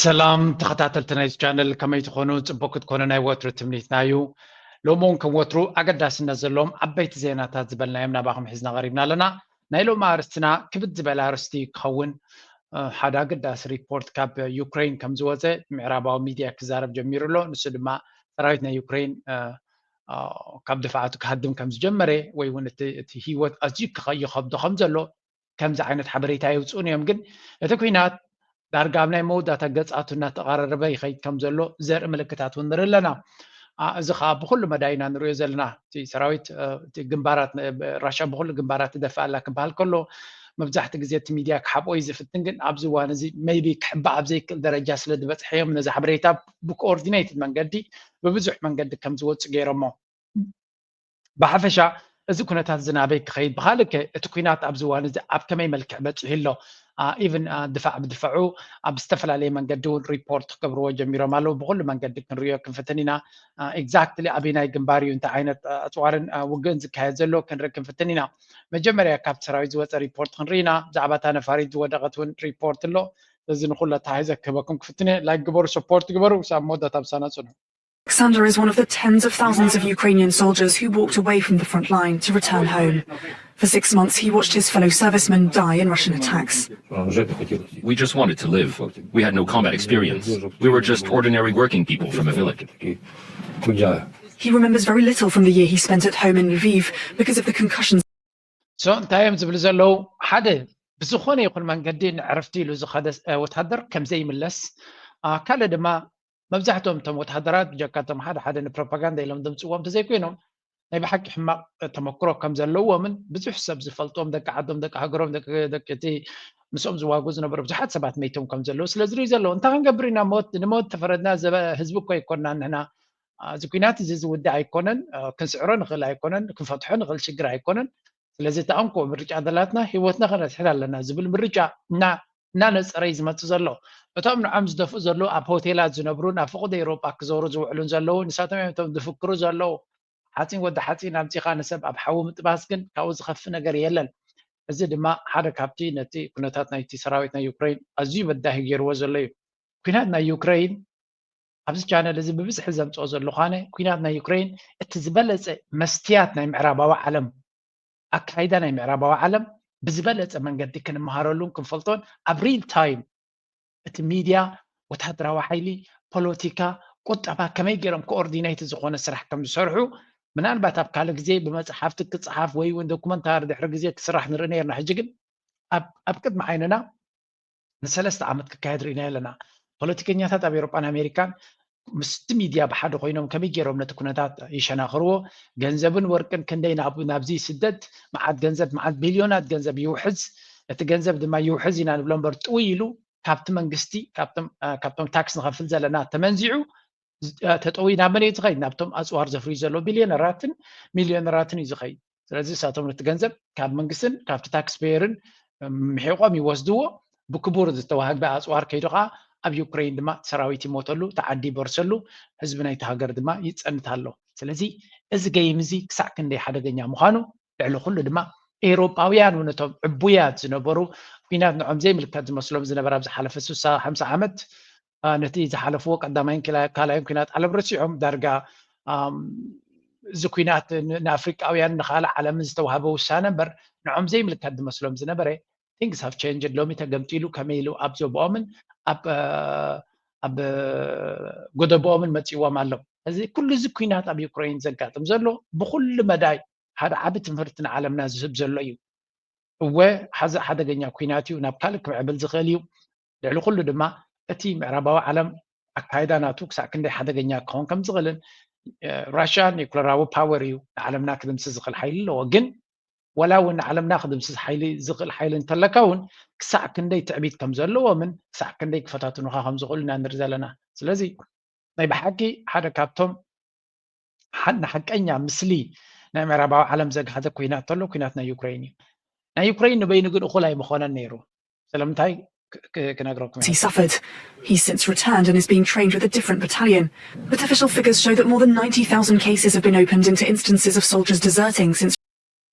ሰላም ተኸታተልቲ ናይዚ ቻነል፣ ከመይ ትኾኑ? ጽቡቅ ክትኮኑ ናይ ወትሩ ትምኒትና እዩ። ሎሚ እውን ከም ወትሩ ኣገዳስነት ዘለዎም ዓበይቲ ዜናታት ዝበልናዮም ናባኹም ሒዝና ቀሪብና ኣለና። ናይ ሎሚ ኣርስትና ክብድ ዝበለ ኣርስቲ ክኸውን፣ እ፣ ሓደ ኣገዳሲ ሪፖርት ካብ ዩክሬን ከም ዝወጸ ምዕራባዊ ሚድያ ክዛረብ ጀሚሩ ኣሎ። ንሱ ድማ ሰራዊት ናይ ዩክሬን፣ እ፣ እ፣ ካብ ድፋዓቱ ክሃድም ከም ዝጀመረ ወይ እውን እቲ፣ እቲ ህይወት ኣዝዩ ክኸ-፣ ይኸብዶ ከም ዘሎ ከምዚ ዓይነት ሓበሬታ የውፅኡን እዮም። ግን እቲ ኲናት ዳርጋ ኣብ ናይ መወዳእታ ገጻቱ እናተቓረረበ ይኸይድ ከም ዘሎ ዘርኢ ምልክታት እውን ንርኢ ኣለና። ኣ፣ እዚ ኸኣ ብኹሉ መዳይ ኢና ንሪኦ ዘለና። እቲ ሰራዊት፣ እ፣ እቲ ግንባራት፣ እ፣ ራሻ ብኹሉ ግንባራት ትደፍእ ኣላ ክበሃል ከሎ፣ መብዛሕትኡ ግዜ እቲ ሚድያ ክሓብኦ እዩ ዝፍትን፣ ግን ኣብዚ እዋን እዚ ሜይቢ ክሕባእ ኣብ ዘይክእል ደረጃ ስለ ዝበጽሐ እዮም ነዚ ሓበሬታ ብኮኦርዲኔትድ መንገዲ፣ ብብዙሕ መንገዲ ከም ዝወጽእ ገይሮሞ። ብሓፈሻ እዚ ኩነታት እዚ ናበይ ክኸይድ፣ ብኻልእ ከ እቲ ኲናት ኣብዚ እዋን እዚ ኣብ ከመይ መልክዕ በጺሑ ኣሎ? አ፣ ኢቭን፣ አ፣ ድፋዕ ብድፋዑ ኣብ ዝተፈላለየ መንገዲ እውን ሪፖርት ክገብርዎ ጀሚሮም ኣለዉ። ብኹሉ መንገዲ ክንሪኦ ክንፍትን ኢና። አ፣ ኤግዛክትሊ ኣበየናይ ግንባር እዩ፣ እንታይ ዓይነት፣ አ፣ ኣጽዋርን፣ አ፣ ውግእን ዝካየድ ዘሎ ክንርኢ ክንፍትን ኢና። መጀመርያ ካብቲ ሰራዊት ዝወጸ ሪፖርት ክንርኢ ኢና። ብዛዕባ እታ ነፋሪት ዝወደቐት እውን ሪፖርት ኣሎ። እዚ ንኹሉ ኣተሓሒዘ ክህበኩም ክፍትን እየ። ላይክ ግበሩ፣ ሰፖርት ግበሩ። ክሳብ መወዳእታ ምሳና ጽንሑ። Alexander is one of the tens of thousands of Ukrainian soldiers who walked away from the front line to return home. For six months, he watched his fellow servicemen die in Russian attacks. We just wanted to live. We had no combat experience. We were just ordinary working people from a village. He remembers very little from the year he spent at home in Lviv because of the concussions. ሶ እንታይ እዮም ዝብሉ ዘለዉ? ሓደ፣ ብዝኾነ ይኹን መንገዲ ንዕረፍቲ ኢሉ ዝኸደ፣ እ፣ ወታደር ከም ዘይምለስ፣ አ፣ ካልእ ድማ መብዛሕትኦም እቶም ወታደራት ብጀካ እቶም ሓደ ሓደ ንፕሮፓጋንዳ ኢሎም ዘምፅዎም እንተዘይኮይኖም ናይ ብሓቂ ሕማቕ ተመክሮ ከም ዘለዎምን ብዙሕ ሰብ ዝፈልጦም ደቂ ዓዶም፣ ደቂ ሃገሮም፣ ደቂ፣ ደቂ እቲ ምስኦም ዝዋጉ ዝነበሩ ብዙሓት ሰባት መይቶም ከም ዘለዉ ስለ ዝርኢ ዘለዉ፣ እንታይ ክንገብር ኢና? ሞት፣ ንሞት ተፈረድና ዘበ-፣ ህዝቢ እኮ ኣይኮንናን ንሕና። አ፣ እዚ ኲናት እዚ ዝውዳእ ኣይኮነን። አ፣ ክንስዕሮ ንኽእል ኣይኮነን፣ ክንፈትሖ ንኽእል ሽግር ኣይኮነን። ስለዚ እቲ ኣንኮ ምርጫ ደላትና ህይወትና ከነድሕን ኣለና ዝብል ምርጫ እና-፣ እናነጸረ እዩ ዝመጽእ ዘሎ። እቶም ንዖም ዝደፍኡ ዘለዉ፣ ኣብ ሆቴላት ዝነብሩን ኣብ ፍቑድ ኤውሮጳ ክዞሩ ዝውዕሉን ዘለዉ፣ ንሳቶም እዮም እቶም ዝፍክሩ ዘለዉ። ሓጺን ወዲ ሓጺን ኣምጺኻ ንሰብ ኣብ ሓዊ ምጥባስ ግን ካብኡ ዝኸፍእ ነገር የለን። እዚ ድማ ሓደ ካብቲ ነቲ ኩነታት ናይቲ ሰራዊት ናይ ዩክሬን ኣዝዩ በዳሂ ገይርዎ ዘሎ እዩ። ኲናት ናይ ዩክሬን ኣብዚ ቻነል እዚ ብብዝሒ ዘምጽኦ ዘለኹ ኣነ፣ ኲናት ናይ ዩክሬን እቲ ዝበለጸ መስትያት ናይ ምዕራባዊ ዓለም፣ ኣካይዳ ናይ ምዕራባዊ ዓለም ብዝበለጸ መንገዲ ክንመሃረሉን ክንፈልጦን፣ ኣብ ሪል ታይም እቲ ሚድያ፣ ወታደራዊ ሓይሊ፣ ፖለቲካ፣ ቁጠባ ከመይ ገይሮም ኮኦርዲኔት ዝኾነ ስራሕ ከም ዝሰርሑ፣ ምናልባት ኣብ ካልእ ግዜ ብመጽሓፍቲ ክጽሓፍ ወይ እውን ዶኩመንታሪ ድሕሪ ግዜ ክስራሕ ንርኢ ነይርና። ሕጂ ግን ኣብ፣ ኣብ ቅድሚ ዓይንና ንሰለስተ ዓመት ክካየድ ርኢናዮ ኣለና። ፖለቲከኛታት ኣብ ኤውሮጳን ኣሜሪካን ምስቲ ሚድያ ብሓደ ኮይኖም ከመይ ገይሮም ነቲ ኩነታት ይሸናኽርዎ፣ ገንዘብን ወርቅን ክንደይ ናብ-፣ ናብዚ ይስደድ፣ መዓት ገንዘብ፣ መዓት ቢልዮናት ገንዘብ ይውሕዝ፣ እቲ ገንዘብ ድማ ይውሕዝ ኢና ንብሎ እምበር ጥውይ ኢሉ ካብቲ መንግስቲ፣ ካብቶም፣ አ፣ ካብቶም ታክስ ንኸፍል ዘለና ተመንዚዑ፣ ዝ-፣ አ፣ ተጠውዩ ናብ መን እዩ ዝኸይድ? ናብቶም ኣጽዋር ዘፍርዩ ዘለዉ ቢልዮነራትን ሚልዮነራትን እዩ ዝኸይድ። ስለዚ ንሳቶም ነቲ ገንዘብ ካብ መንግስትን ካብቲ ታክስ ፔየርን ምሒቖም ይወስድዎ። ብክቡር ዝተዋህበ ኣጽዋር ከይዱ ኸኣ ኣብ ዩክረይን ድማ ሰራዊት ይሞተሉ፣ እቲ ዓዲ ይበርሰሉ፣ ህዝቢ ናይቲ ሃገር ድማ ይጸንት ኣሎ። ስለዚ እዚ ገይም እዚ ክሳዕ ክንደይ ሓደገኛ ምዃኑ፣ ልዕሊ ኩሉ ድማ ኤውሮጳውያን እውን እቶም ዕቡያት ዝነበሩ፣ ኲናት ንዖም ዘይምልከት ዝመስሎም ዝነበረ ኣብ ዝሓለፈ ስሳ ሓምሳ ዓመት፣ አ፣ ነቲ ዝሓለፍዎ ቀዳማይን ክላ-፣ ካልኣይን ኲናት ዓለም ረሲዖም ዳርጋ፣ ኣም፣ እዚ ኲናት ን-፣ ንኣፍሪቃውያን ንኻልእ ዓለምን ዝተዋህበ ውሳነ እምበር ንዖም ዘይምልከት ዝመስሎም ዝነበረ things have changed። ሎሚ ተገምጢሉ ከመይ ኢሉ ኣብ ዞባኦምን ኣብ፣ አ፣ ኣብ ጎደቦኦምን መጺዎም ኣሎ። እዚ ኩሉ እዚ ኲናት ኣብ ዩክረይን ዘጋጥም ዘሎ ብኹሉ መዳይ ሓደ ዓቢ ትምህርቲ ንዓለምና ዝህብ ዘሎ እዩ። እወ፣ ሓዚ ሓደገኛ ኲናት እዩ፣ ናብ ካልእ ክምዕብል ዝኽእል እዩ። ልዕሊ ኩሉ ድማ እቲ ምዕራባዊ ዓለም ኣካይዳ ናቱ ክሳዕ ክንደይ ሓደገኛ ክኸውን ከም ዝኽእልን፣ እ፣ ራሽያ ኒኩለራዊ ፓወር እዩ፣ ንዓለምና ክድምስስ ዝኽእል ሓይሊ ኣለዎ። ግን ወላ እውን ንዓለምና ክድምስስ ሓይሊ ዝኽእል ሓይሊ እንተለካ እውን ክሳዕ ክንደይ ትዕቢት ከም ዘለዎምን ክሳዕ ክንደይ ክፈታትኑኻ ከም ዝኽእሉ ኢና ንርኢ ዘለና። ስለዚ ናይ ብሓቂ ሓደ ካብቶም ሓ-፣ ንሓቀኛ ምስሊ ናይ ምዕራባዊ ዓለም ዘግሃደ ኲናት ተሎ ኲናት ናይ ዩክረይን እዩ። ናይ ዩክረይን ንበይኑ ግን እኹል ኣይምኾነን ነይሩ። ስለምንታይ ክ-፣ ክ-፣ ክነግረኩም He እየ። suffered. He's since returned and is being trained with a different battalion. But official figures show that more than ninety thousand cases have been opened into instances of soldiers deserting since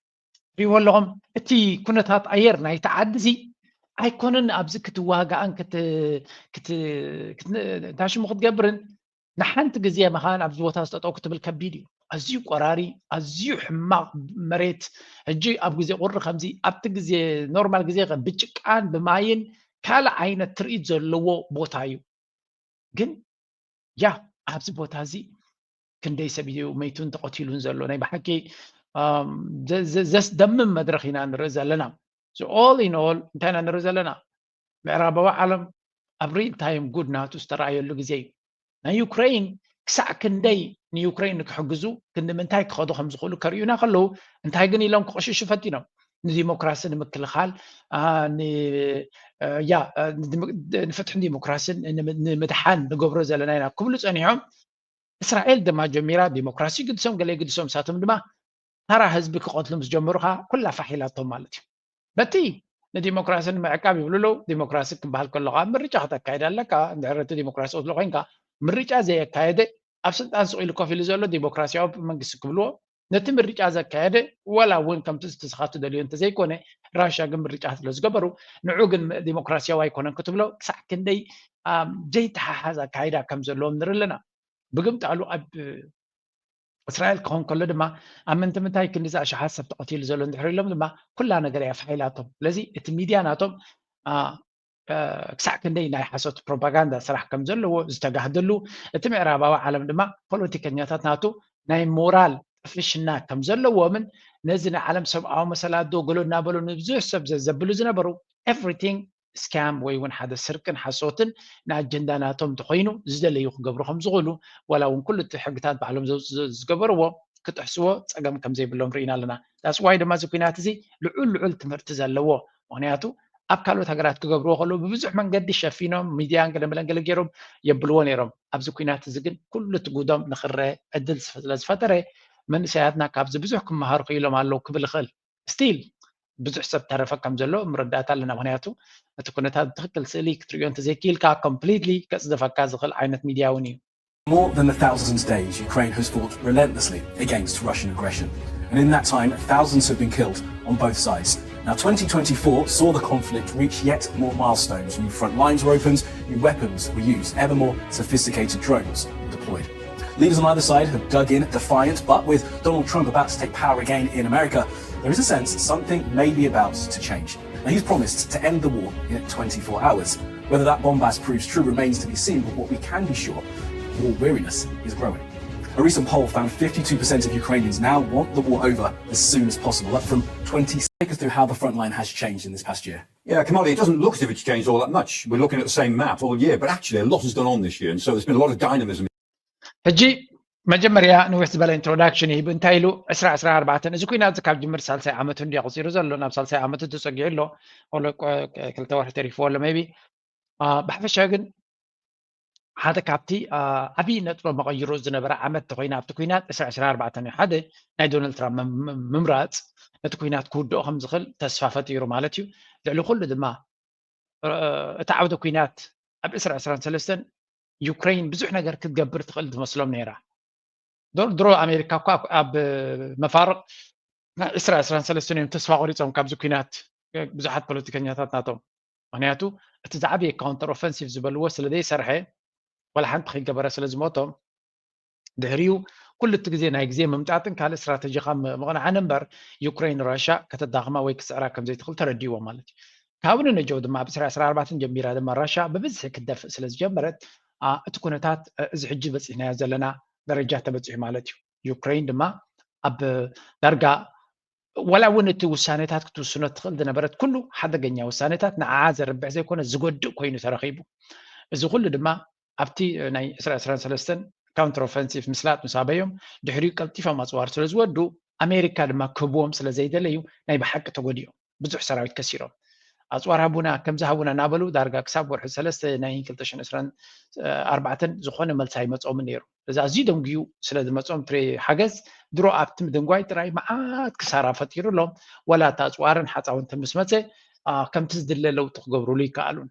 ሪእዎ ኣለኹም። እቲ ኩነታት ኣየር ናይቲ ዓዲ እዚ ኣይኮነን ኣብዚ ክትዋጋእን እንታይ ሽሙ ክትገብርን ንሓንቲ ግዜ መኻን ኣብዚ ቦታ ዝጠጠው ክትብል ከቢድ እዩ። ኣዝዩ ቆራሪ፣ ኣዝዩ ሕማቕ መሬት። ሕጂ ኣብ ግዜ ቁሪ ከምዚ ኣብቲ ግዜ ኖርማል ግዜ ብጭቃን ብማይን ካልእ ዓይነት ትርኢት ዘለዎ ቦታ እዩ። ግን ያ ኣብዚ ቦታ እዚ ክንደይ ሰብ እዩ መይቱን ተቐቲሉን ዘሎ ናይ ብሓቂ ዘስደምም መድረኽ ኢና ንርኢ ዘለና። All in all እንታይ ኢና ንርኢ ዘለና? ምዕራባዊ ዓለም ኣብ ሪል ታይም ጉድ ናቱ ዝተረኣየሉ ግዜ እዩ። ናይ ዩክሬን ክሳዕ ክንደይ ንዩክሬን ንክሕግዙ ክንዲ ምንታይ ክኸዱ ከም ዝኽእሉ ከርእዩና ከለዉ እንታይ ግን ኢሎም ክቕሽሹ ፈቲኖም። ንዲሞክራሲ ንምክልኻል ያ ንፍትሕን ዲሞክራሲን ንምድሓን ንገብሮ ዘለና ኢና ክብሉ ፀኒሖም። እስራኤል ድማ ጀሚራ ዲሞክራሲ ግድሶም ገለ ግድሶም ሳቶም ድማ ተራ ህዝቢ ክቐትሉ ምስ ጀመሩ ከዓ ኩላ ፋሕ ኢላቶም ማለት እዩ። በቲ ንዲሞክራሲ ንምዕቃብ ይብሉ ኣለዉ። ዲሞክራሲ ክበሃል ከሎ ከዓ ምርጫ ክተካይድ ኣለካ። እንድሕር እቲ ዲሞክራሲ ክትብሎ ኮይንካ ምርጫ ዘየካየደ ኣብ ስልጣን ስቕ ኢሉ ኮፍ ኢሉ ዘሎ ዲሞክራሲያዊ መንግስቲ ክብልዎ ነቲ ምርጫ ዘካየደ ዋላ እውን ከምቲ እቲ ስኻ ትደልዮ እንተዘይኮነ ራሻ ግን ምርጫ ስለ ዝገበሩ ንዑ ግን ዲሞክራሲያዊ ኣይኮነን ክትብሎ ክሳዕ ክንደይ ዘይተሓሓዝ ኣካይዳ ከም ዘለዎም ንርኢ ኣለና። ብግምጣሉ ኣብ እስራኤል ክኸውን ከሎ ድማ ኣብ ምንትምንታይ ክንዲ ዝኣሽሓት ሰብ ተቐቲሉ ዘሎ እንድሕር ኢሎም ድማ ኩላ ነገር እያ ፋሒላቶም። ስለዚ እቲ ሚድያ ናቶም ክሳዕ ክንደይ ናይ ሓሶት ፕሮፓጋንዳ ስራሕ ከም ዘለዎ ዝተጋህደሉ እቲ ምዕራባዊ ዓለም ድማ ፖለቲከኛታት ናቱ ናይ ሞራል ጥፍሽና ከም ዘለዎምን ነዚ ናይ ዓለም ሰብኣዊ መሰላት ዶ ገሎ እናበሉ ንብዙሕ ሰብ ዘዘብሉ ዝነበሩ ኤቭሪቲንግ ስካም ወይ እውን ሓደ ስርቅን ሓሶትን ንኣጀንዳ ናቶም እንተኮይኑ ዝደለዩ ክገብሩ ከም ዝኽእሉ ዋላ እውን ኩሉ እቲ ሕግታት ባዕሎም ዝገበርዎ ክጥሕስዎ ፀገም ከም ዘይብሎም ርኢና ኣለና። ዳስዋይ ድማ እዚ ኩናት እዚ ልዑል ልዑል ትምህርቲ ዘለዎ ምክንያቱ ኣብ ካልኦት ሃገራት ክገብርዎ ከለዉ ብብዙሕ መንገዲ ሸፊኖም ሚድያን ገለመለን ገለ ገይሮም የብልዎ ነይሮም። ኣብዚ ኩናት እዚ ግን ኩሉ እቲ ጉዶም ንክረአ ዕድል ስለ ዝፈጠረ መንእሰያትና ካብዚ ብዙሕ ክመሃሩ ክኢሎም ኣለዉ ክብል ይኽእል። ስቲል ብዙሕ ሰብ ተረፈ ከም ዘሎ ምርዳእታ ኣለና። ምክንያቱ እቲ ኩነታት ብትክክል ስእሊ ክትርእዮ እንተዘይክኢልካ ኮምፕሊትሊ ከፅድፈካ ዝኽእል ዓይነት ሚድያ እውን እዩ። More than a thousand days, Ukraine has fought relentlessly against Russian aggression. And in that time, thousands have been killed on both sides. Now, twenty twenty-four saw the conflict reach yet more milestones. New front lines were opened, new weapons were used, ever more sophisticated drones were deployed. Leaders on either side have dug in defiant, but with Donald Trump about to take power again in America, there is a sense something may be about to change. Now, he's promised to end the war in twenty-four hours. Whether that bombast proves true remains to be seen, but what we can be sure, war weariness is growing. A recent poll found fifty-two percent of Ukrainians now want the war over as soon as possible, up from twenty. Take us through how the front line has changed in this past year. Yeah, Kamali, it doesn't look as if it's changed all that much. We're looking at the same map all year, but actually a lot has gone on this year, and so there's been a lot of dynamism. ሕጂ መጀመርያ ንውሕ ዝበለ ኢንትሮዳክሽን ይህብ እንታይ ኢሉ ዕስራ ዕስራ ኣርባዕተን እዚ ኩናት እዚ ካብ ጅምር ሳልሳይ ዓመቱ እንዲ ኣቁፂሩ ዘሎ ናብ ሳልሳይ ዓመቱ ተፀጊዑ ኣሎ። ክልተ ወርሒ ተሪፍዎ ኣሎ maybe ብሓፈሻ ግን ሓደ ካብቲ ዓብዪ ነጥበ መቐይሮ ዝነበረ ዓመት ተኮይና ኣብቲ ኩናት ዕስራ ዕስራ ኣርባዕተን እዩ ሓደ ናይ ዶናልድ ትራምፕ ምምራፅ ነቲ ኩናት ክውድኦ ከም ዝኽእል ተስፋ ፈጢሩ ማለት እዩ። ልዕሊ ኩሉ ድማ እቲ ዓውደ ኩናት ኣብ ዕስራ ዕስራን ሰለስተን ዩክሬን ብዙሕ ነገር ክትገብር ትኽእል ትመስሎም ነይራ። ድሮ ኣሜሪካ እኳ ኣብ መፋርቕ ዕስራ ዕስራን ሰለስተን እዮም ተስፋ ቆሪፆም ካብዚ ኩናት ብዙሓት ፖለቲከኛታት ናቶም። ምክንያቱ እቲ ዝዓበየ ካውንተር ኦፈንሲቭ ዝበልዎ ስለ ዘይሰርሐ ዋላ ሓንቲ ከይገበረ ስለ ዝሞቶም ድሕሪኡ ኩሉ እቲ ግዜ ናይ ግዜ ምምጣጥን ካልእ ስትራተጂኻ ምቕንዓን እምበር ዩክሬን ራሻ ከተዳኽማ ወይ ክስዕራ ከም ዘይትኽእል ተረዲእዎ ማለት እዩ። ካብ ንነጀው ድማ ኣብ ዕስራ ዕስራ ኣርባዕተን ጀሚራ ድማ ራሻ ብብዝሒ ክትደፍእ ስለ ዝጀመረት እቲ ኩነታት እዚ ሕጂ በፂሕናዮ ዘለና ደረጃ ተበፂሑ ማለት እዩ። ዩክሬን ድማ ኣብ ዳርጋ ዋላ እውን እቲ ውሳኔታት ክትውስኖ ትኽእል ዝነበረት ኩሉ ሓደገኛ ውሳኔታት ንዓዓ ዘርብሕ ዘይኮነ ዝጎድእ ኮይኑ ተረኺቡ። እዚ ኩሉ ድማ ኣብቲ ናይ ዕስራ ዕስራን ሰለስተን ካውንተር ኦፈንሲቭ ምስላጥ ምስ ኣበዮም ድሕሪኡ ቀልጢፎም ኣፅዋር ስለ ዝወዱ ኣሜሪካ ድማ ክህብዎም ስለ ዘይደለዩ ናይ ብሓቂ ተጎዲኦም ብዙሕ ሰራዊት ከሲሮም። ኣፅዋር ሃቡና ከም ዝሃቡና እናበሉ ዳርጋ ክሳብ ወርሒ ሰለስተ ናይ ክልተ ሽሕን ዕስራን ኣርባዕተን ዝኾነ መልሲ ኣይመፅኦምን ነይሩ። እዚ ኣዝዩ ደንጉዩ ስለ ዝመፅኦም ትሬ ሓገዝ ድሮ ኣብቲ ምድንጓይ ጥራይ መዓት ክሳራ ፈጢሩሎም ወላ እቲ ኣፅዋርን ሓፃውንትን ምስ መፀ ከምቲ ዝድለ ለውጢ ክገብሩሉ ይከኣሉን።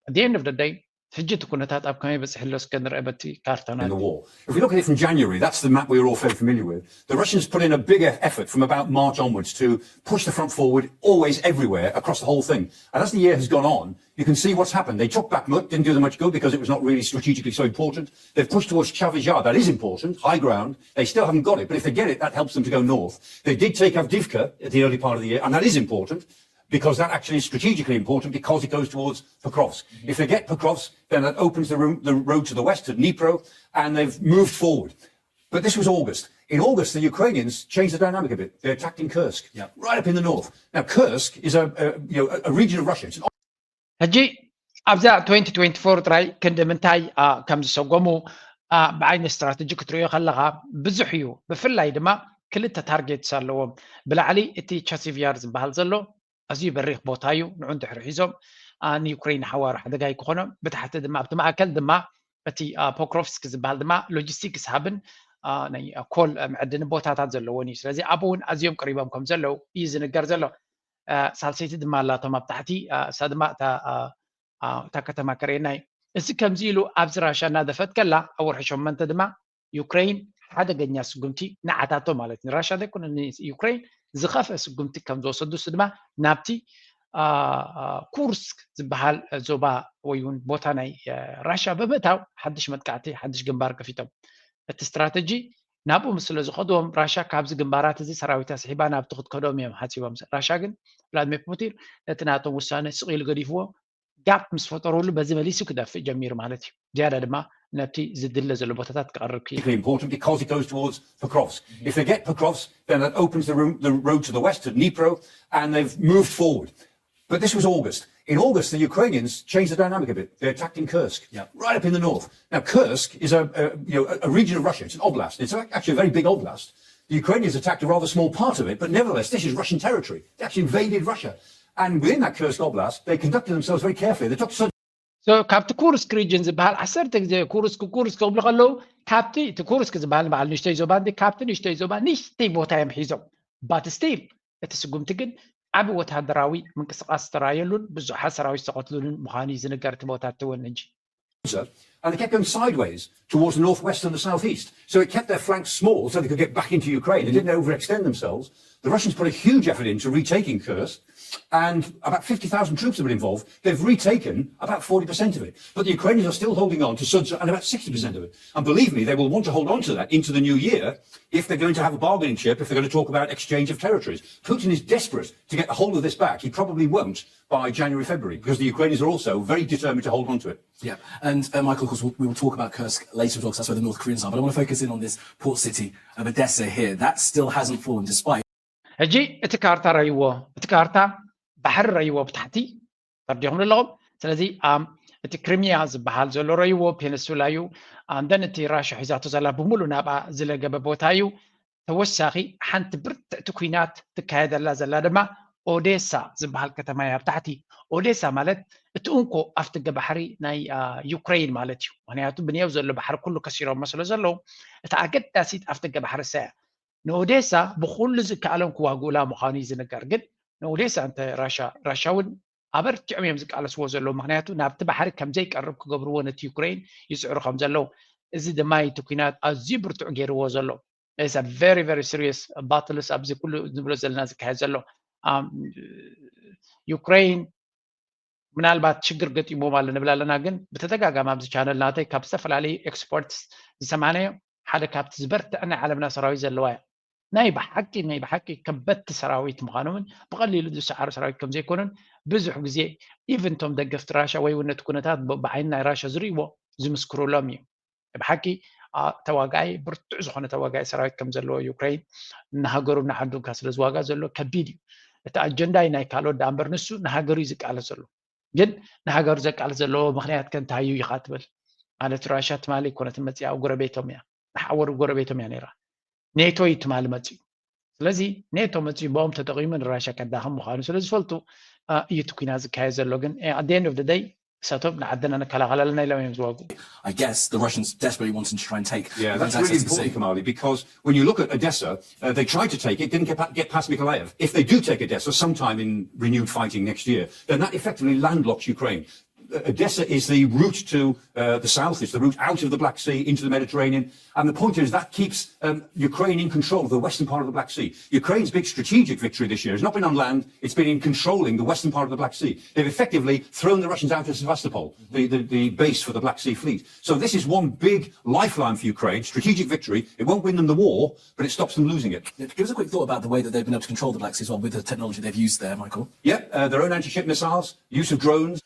At the end of the day ሕጂ እቲ ኩነታት ኣብ ከመይ በፂሑ ኣሎ እስከ ንርአ በቲ ካርታና in the war. If we look at it from January, that's the map we were all very familiar with. The Russians put in a big eff- effort from about March onwards to push the front forward always everywhere across the whole thing. And as the year has gone on, you can see what's happened. They took Bakhmut, didn't do them much good because it was not really strategically so important. They've pushed towards Chavizhar, that is important, high ground. They still haven't got it, but if they get it, that helps them to go north. They did take Avdiivka at the early part of the year, and that is important because that actually is strategically important because it goes towards Pokrovsk. If they get Pokrovsk, then that opens the, room, the road to the west, to Dnipro, and they've moved forward. But this was August. In August, the Ukrainians changed the dynamic a bit. They attacked in Kursk, Yeah. right up in the north. Now, Kursk is a, a, you know, a- a region of Russia. It's an ሕጂ ኣብዛ twenty twenty-four ጥራይ ክንዲ ምንታይ አ፣ ከም ዝሰጎሙ አ፣ ብዓይኒ ስትራተጂ ክትሪኦ ከለኻ ብዙሕ እዩ። ብፍላይ ድማ ክልተ ታርጌትስ ኣለዎም። ብላዕሊ እቲ ቻሲቪያር ዝበሃል ዘሎ ኣዝዩ በሪኽ ቦታ እዩ። ንዑ እንድሕሪ ሒዞም አ፣ ንዩክሬን ሓዋሩ ሓደጋ ይክኾኖም። ብታሕቲ ድማ ኣብቲ ማእከል ድማ እቲ አ፣ ፖክሮቭስክ ዝበሃል ድማ ሎጂስቲክስ ሃብን አ፣ ናይ አ፣ ኮል አ፣ መዕድኒ ቦታታት ዘለዎን እዩ። ስለዚ ኣብኡ እውን ኣዝዮም ቀሪቦም ከም ዘለዉ እዩ ዝንገር ዘሎ። አ፣ ሳልሰይቲ ድማ ኣላቶም ኣብ ታሕቲ አ፣ እሳ ድማ እታ አ፣ አ፣ እታ ከተማ ከርእየና እዩ። እዚ ከምዚ ኢሉ ኣብዚ ራሻ እናደፈት ከላ ኣብ ወርሒ ሸሞንተ ድማ ዩክሬን ሓደገኛ ስጉምቲ ንዓታቶ ማለት ንራሻ ዘይኮነ ንዩክሬን ዝኸፍአ ስጉምቲ ከም ዝወሰዱ እሱ ድማ ናብቲ አ፣ አ፣ ኩርስክ ዝበሃል ዞባ ወይ እውን ቦታ ናይ አ፣ ራሻ ብምእታው ሓድሽ መጥቃዕቲ ሓድሽ ግንባር ከፊቶም። እቲ ስትራተጂ ናብኡ ምስ ስለ ዝኸድዎም ራሻ ካብዚ ግንባራት እዚ ሰራዊታ ስሒባ ናብቲ ክትከዶም እዮም ሓሲቦም። ራሻ ግን ቭላድሚር ፑቲን ነቲ ናቶም ውሳነ ስቕ ኢሉ ገዲፍዎ ጋፕ ምስ ፈጠረሉ በዚ መሊሱ ክደፍእ ጀሚሩ ማለት እዩ። ዝያዳ ድማ ነቲ ዝድለ ዘሎ ቦታታት ክቐርብ ክኢሉ። Strategically important because it goes towards Pokrovsk. If they get Pokrovsk, then that opens the, room, the road to the west, to Dnipro, and they've moved forward. But this was August. In August, the Ukrainians changed the dynamic a bit. They attacked in Kursk, Yeah. right up in the north. Now, Kursk is a, a, you know, a- a region of Russia. It's an oblast. It's actually a very big oblast. The Ukrainians attacked a rather small part of it, but nevertheless, this is Russian territory. They actually invaded Russia. And within that Kursk oblast, they conducted themselves very carefully. They took sudden So ካብቲ ኩርስክ ሪጅን ዝበሃል ዓሰርተ ግዜ ኩርስክ ኩርስክ ክብሉ ከለዉ ካብቲ እቲ ኩርስክ ዝበሃል በዓል ንእሽተይ ዞባ እንዲ ካብቲ ንእሽተይ ዞባ ንእሽተይ ቦታ እዮም ሒዞም but still እቲ ስጉምቲ ግን ዓቢ ወታደራዊ ምንቅስቃስ ዝተራየሉን ብዙሓት ሰራዊት ዝተቐትሉሉን ምዃኑ እዩ ዝንገር እቲ ቦታ እውን ሕጂ and they kept going sideways towards the northwest and the southeast. So it kept their flanks small so they could get back into Ukraine. They didn't overextend themselves. The Russians put a huge effort into retaking Kursk, and about fifty thousand troops have been involved. They've retaken about forty percent of it. But the Ukrainians are still holding on to Sudzha and about sixty percent of it. And believe me, they will want to hold on to that into the new year if they're going to have a bargaining chip, if they're going to talk about exchange of territories. Putin is desperate to get a hold of this back. He probably won't by January, February, because the Ukrainians are also very determined to hold on to it. Yeah, and uh, Michael, of course, we'll, we will talk about Kursk later as well, 'cause that's where the North Koreans are. But I want to focus in on this port city of Odessa here. That still hasn't fallen, despite ሕጂ እቲ ካርታ ረይዎ እቲ ካርታ ባሕሪ ረይዎ ብታሕቲ ፈርዲኹም ኣለኹም ስለዚ ኣም እቲ ክሪሚያ ዝበሃል ዘሎ ረይዎ ፔንሱላ እዩ ኣንደን እቲ ራሻ ሒዛቶ ዘላ ብምሉ ናብኣ ዝለገበ ቦታ እዩ ተወሳኺ ሓንቲ ብርትዕቲ ኩናት ትካየደላ ዘላ ድማ ኦዴሳ ዝበሃል ከተማ እያ ኣብ ታሕቲ ኦዴሳ ማለት እቲ እንኮ ኣፍትገ ባሕሪ ናይ ዩክሬን ማለት እዩ ምክንያቱ ብንየው ዘሎ ባሕሪ ኩሉ ከሲሮሞ ስለ ዘለዉ እቲ ኣገዳሲት ኣፍትገ ባሕሪ ሰያ ንኦዴሳ ብኹሉ ዝከኣሎም ክዋግኡላ ምዃኑ እዩ ዝንገር ግን ንኦዴሳ እንተ ራሻ ራሻ እውን ኣበርቲዖም እዮም ዝቃለስዎ ዘለዉ ምክንያቱ ናብቲ ባሕሪ ከምዘይቀርብ ክገብርዎ ነቲ ዩክሬን ይፅዕሩ ከም ዘለዉ እዚ ድማ እቲ ኩናት ኣዝዩ ብርቱዕ ገይርዎ ዘሎ is a very very serious battles ኣብዚ ኩሉ ንብሎ ዘለና ዝካየድ ዘሎ ዩክሬን ምናልባት ሽግር ገጢሞም ኣሎ ንብል ኣለና ግን ብተደጋጋሚ ኣብዚ ቻነል ናተይ ካብ ዝተፈላለዩ ኤክስፖርትስ ዝሰማናዮ ሓደ ካብቲ ዝበርትዐ ናይ ዓለምና ሰራዊት ዘለዋ እያ ናይ ብሓቂ ናይ ብሓቂ ከበድቲ ሰራዊት ምዃኖምን ብቐሊሉ ዝሰዓሩ ሰራዊት ከም ዘይኮኑን ብዙሕ ግዜ ኢቨን ቶም ደገፍቲ ራሻ ወይ እውን ነቲ ኩነታት ብዓይኒ ናይ ራሻ ዝርእይዎ ዝምስክሩሎም እዩ ብሓቂ ተዋጋኢ ብርቱዕ ዝኾነ ተዋጋኢ ሰራዊት ከም ዘለዎ ዩክሬን ንሃገሩ ንዓዱን ካ ስለ ዝዋጋ ዘሎ ከቢድ እዩ እቲ ኣጀንዳ ናይ ካልኦት ዳኣ እምበር ንሱ ንሃገሩ እዩ ዝቃለስ ዘሎ ግን ንሃገሩ ዘቃልስ ዘለዎ ምክንያት ከ እንታይ እዩ ኢኻ ትብል ማለት ራሻ ትማሊ ኣይኮነትን መፅያ ኣብ ጎረቤቶም እያ ንሓወሩ ጎረቤቶም እያ ነይራ ኔቶ እዩ ትማሊ መፅዩ ስለዚ ኔቶ መፅዩ ብኦም ተጠቂሙ ንራሻ ከዳኸም ምዃኑ ስለ ዝፈልጡ እዩ እቲ ኩናት ዝካየድ ዘሎ ግን at the end of the day እሳቶም ንዓድና ንከላኸለልና ኢሎም እዮም ዝዋግኡ I guess the Russians desperately wanting to try and take Yeah, that's really important, Kamali, because when you look at Odessa, uh, they tried to take it, didn't get, pa- get past Mykolaiv. If they do take Odessa sometime in renewed fighting next year, then that effectively landlocks Ukraine. Odessa is the route to uh, the south. It's the route out of the Black Sea into the Mediterranean. And the point is that keeps um, Ukraine in control of the western part of the Black Sea. Ukraine's big strategic victory this year has not been on land. It's been in controlling the western part of the Black Sea. They've effectively thrown the Russians out of Sevastopol, the, the, the base for the Black Sea Fleet. So this is one big lifeline for Ukraine, strategic victory. It won't win them the war, but it stops them losing it. Give us a quick thought about the way that they've been able to control the Black Sea as well with the technology they've used there, Michael. Yeah, uh, their own anti-ship missiles, use of drones.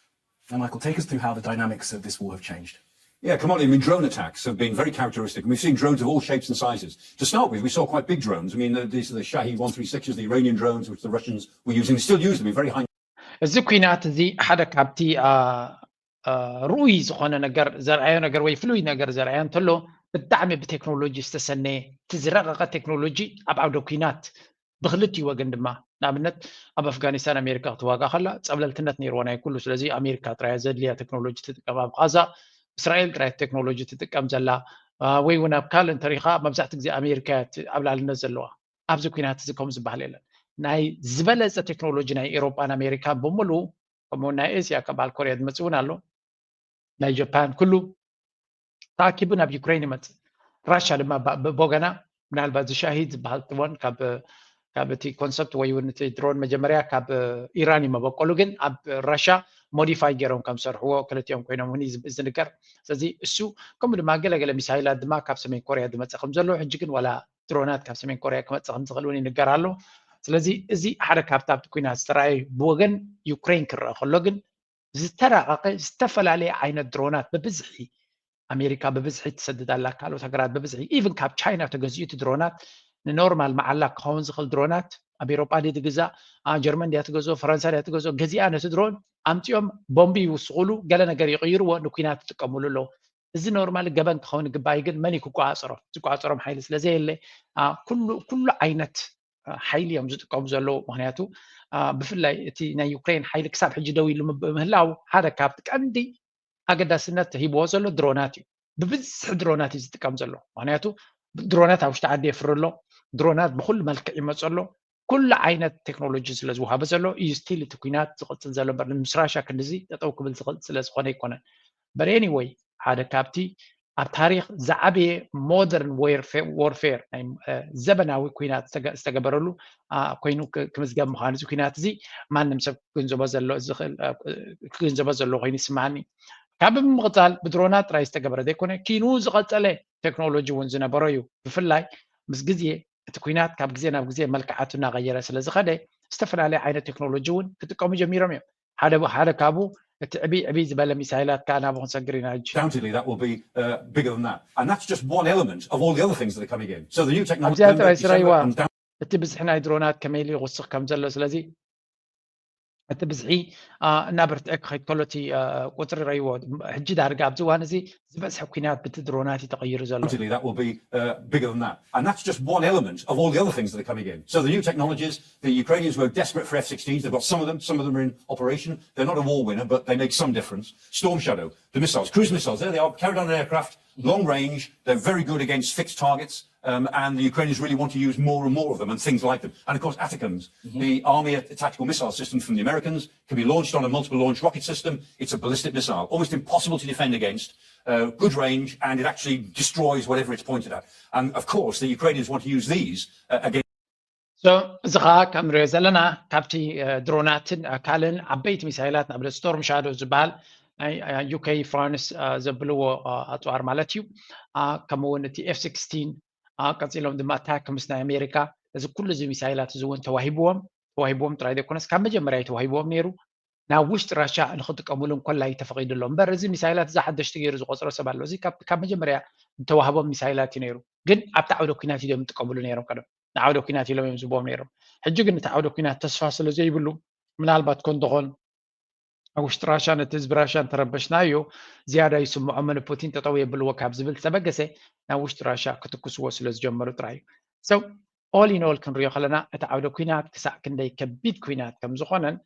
And Michael, take us through how the dynamics of this war have changed. Yeah, come on. I mean, drone attacks have been very characteristic. And we've seen drones of all shapes and sizes. To start with, we saw quite big drones. I mean, these are the Shahed one three sixes, the Iranian drones, which the Russians were using. They still use them in very high. እዚ ኩናት እዚ ሓደ ካብቲ ርኡይ ዝኾነ ነገር ዘርኣዮ ነገር ወይ ፍሉይ ነገር ዘርኣዮ እንተሎ ብጣዕሚ ብቴክኖሎጂ ዝተሰነየ እቲ ዝረቐቐ ቴክኖሎጂ ኣብ ዓውደ ኩናት ብክልቲኡ ወገን ድማ ንኣብነት ኣብ ኣፍጋኒስታን ኣሜሪካ ክትዋጋ ከላ ፀብለልትነት ነይርዎ ናይ ኩሉ ስለዚ ኣሜሪካ ጥራያ ዘድልያ ቴክኖሎጂ ትጥቀም ኣብ ቃዛ እስራኤል ጥራይ ቴክኖሎጂ ትጥቀም ዘላ ወይ እውን ኣብ ካልእ እንተሪኻ መብዛሕቲ ግዜ ኣሜሪካ ኣብላልነት ዘለዋ ኣብዚ ኩናት እዚ ከም ዝበሃል የለን ናይ ዝበለፀ ቴክኖሎጂ ናይ ኤሮጳን ኣሜሪካን ብምሉ ከምኡ ናይ ኤስያ ከም በዓል ኮርያ ዝመፅእ እውን ኣሎ ናይ ጃፓን ኩሉ ተኣኪቡ ናብ ዩክሬን ይመፅእ ራሻ ድማ ብወገና ምናልባት ዝሻሂድ ዝበሃል ጥወን ካብ ካብ እቲ ኮንሰፕት ወይ እውን እቲ ድሮን መጀመርያ ካብ ኢራን እዩ መበቆሉ ግን ኣብ ራሻ ሞዲፋይ ገይሮም ከም ሰርሕዎ ክልቲኦም ኮይኖም እውን ዝንገር ስለዚ እሱ ከምኡ ድማ ገለገለ ሚሳይላት ድማ ካብ ሰሜን ኮርያ ዝመፀ ከም ዘሎ ሕጂ ግን ዋላ ድሮናት ካብ ሰሜን ኮርያ ክመፅእ ከም ዝኽእል እውን ይንገር ኣሎ ስለዚ እዚ ሓደ ካብቲ ኣብቲ ኩናት ዝተረኣየ ብወገን ዩክሬን ክረአ ከሎ ግን ዝተራቐቐ ዝተፈላለየ ዓይነት ድሮናት ብብዝሒ ኣሜሪካ ብብዝሒ ትሰድድ ኣላ ካልኦት ሃገራት ብብዝሒ ኢቭን ካብ ቻይና ተገዚኡ እቲ ድሮናት ንኖርማል መዓላ ክኸውን ዝኽእል ድሮናት ኣብ ኤሮጳ ድዩ ትግዛእ ጀርመን ድያ ትገዝኦ ፈረንሳ ድያ ትገዝኦ ገዚኣ ነቲ ድሮን ኣምፂኦም ቦምቢ ይውስኹሉ ገለ ነገር ይቕይርዎ ንኩናት ይጥቀምሉ ኣለዉ እዚ ኖርማሊ ገበን ክኸውን ይግባእ ግን መን እዩ ክቆፃፀሮ ዝቆፃፀሮም ሓይሊ ስለዘየለ ኩሉ ዓይነት ሓይሊ እዮም ዝጥቀሙ ዘለዉ ምክንያቱ ብፍላይ እቲ ናይ ዩክሬን ሓይሊ ክሳብ ሕጂ ደው ኢሉ ምህላው ሓደ ካብቲ ቀንዲ ኣገዳስነት ሂብዎ ዘሎ ድሮናት እዩ ብብዝሒ ድሮናት እዩ ዝጥቀም ዘሎ ምክንያቱ ድሮናት ኣብ ውሽጢ ዓዲ የፍሪ ኣሎ ድሮናት ብኩሉ መልክዕ ይመፁ ኣሎ ኩሉ ዓይነት ቴክኖሎጂ ስለ ዝወሃበ ዘሎ እዩ ስቲል እቲ ኩናት ዝቕፅል ዘሎ በር ምስ ራሻ ክንድዚ ጠጠው ክብል ዝኽእል ስለ ዝኾነ ኣይኮነን በር ኤኒወይ ሓደ ካብቲ ኣብ ታሪክ ዝዓበየ ሞደርን ዎርፌር ናይ ዘበናዊ ኩናት ዝተገበረሉ ኮይኑ ክምዝገብ ምዃኑ እዚ ኩናት እዚ ማንም ሰብ ክግንዘቦ ክግንዘቦ ዘሎ ኮይኑ ይስማዓኒ ካብ ብምቕፃል ብድሮናት ጥራይ ዝተገበረ ዘይኮነ ኪኑ ዝቐፀለ ቴክኖሎጂ እውን ዝነበሮ እዩ ብፍላይ ምስ ግዜ እቲ ኩናት ካብ ግዜ ናብ ግዜ መልክዓቱ እናቐየረ ስለ ዝኸደ ዝተፈላለየ ዓይነት ቴክኖሎጂ እውን ክጥቀሙ ጀሚሮም እዮም ሓደ ሓደ ካብኡ እቲ ዕብይ ዕብይ ዝበለ ሚሳይላት ከዓ ናብኡ ክንሰግር ኢና ሕጂ Undoubtedly, that will be uh, bigger than that. And that's just one element of all the other things that are coming in. So the new technology. ኣብዚኣ ጥራይ ስራይዋ እቲ ብዝሒ ናይ ድሮናት ከመይ ኢሉ ይወስኽ ከም ዘሎ ስለዚ እቲ ብዝሒ እናበርትዐ ክኸይድ ከሎ እቲ ቁፅሪ ረይዎ ሕጂ ዳርጋ ኣብዚ እዋን እዚ ዝበዝሐ ኩናት ብቲ ድሮናት እዩ ተቐይሩ ዘሎ Undoubtedly, that will be uh, bigger than that. And that's just one element of all the other things that are coming in. So the new technologies, the Ukrainians were desperate for F sixteens. They've got some of them. Some of them are in operation. They're not a war winner, but they make some difference. Storm Shadow, the missiles, cruise missiles, there they are, carried on an aircraft, long range. They're very good against fixed targets. Um, and the Ukrainians really want to use more and more of them and things like them. And of course, ATACMS, the Army Tactical Missile System from the Americans, can be launched on a multiple launch rocket system. It's a ballistic missile, almost impossible to defend against, uh, good range, and it actually destroys whatever it's pointed at. And of course, the Ukrainians want to use these uh, against. እዚ ከዓ ከም ንሪኦ ዘለና ካብቲ ድሮናትን ካልእን ዓበይቲ ሚሳይላት ንኣብነት ስቶርም ሻዶ ዝበሃል ናይ ዩኬ ፍራንስ ዘብልዎ ኣፅዋር ማለት እዩ ከምኡ እውን እቲ ኤፍ ስክስቲን ቀፂሎም ድማ ታክምስ ናይ ኣሜሪካ እዚ ኩሉ እዚ ሚሳይላት እዚ እውን ተዋሂብዎም ተዋሂብዎም ጥራይ ዘይኮነስ ካብ መጀመርያ ተዋሂብዎም ነይሩ ናብ ውሽጢ ራሻ ንክጥቀምሉ እንኮላ እዩ ተፈቂዱሎ እምበር እዚ ሚሳይላት እዚ ሓደሽቲ ገይሩ ዝቆፅሮ ሰብ ኣሎ እዚ ካብ መጀመርያ ዝተዋህቦም ሚሳይላት እዩ ነይሩ ግን ኣብቲ ዓውደ ኩናት እዮም ዝጥቀምሉ ነይሮም ቀደም ንዓውደ ኩናት ኢሎም እዮም ዝቦም ነይሮም ሕጂ ግን እቲ ዓውደ ኩናት ተስፋ ስለ ዘይብሉ ምናልባት ኮንደኾን ኣብ ውሽጢ ራሻ ነቲ ህዝቢ ራሻ እንተረበሽናዮ ዝያዳ ይስምዖምን ፑቲን ጠጠው የብልዎ ካብ ዝብል ዝተበገሰ ናብ ውሽጢ ራሻ ክትኩስዎ ስለ ዝጀመሩ ጥራይ እዩ all in all ክንሪኦ ከለና እቲ ዓውደ ኩናት ክሳዕ ክንደይ ከቢድ ኩናት ከም ዝኾነን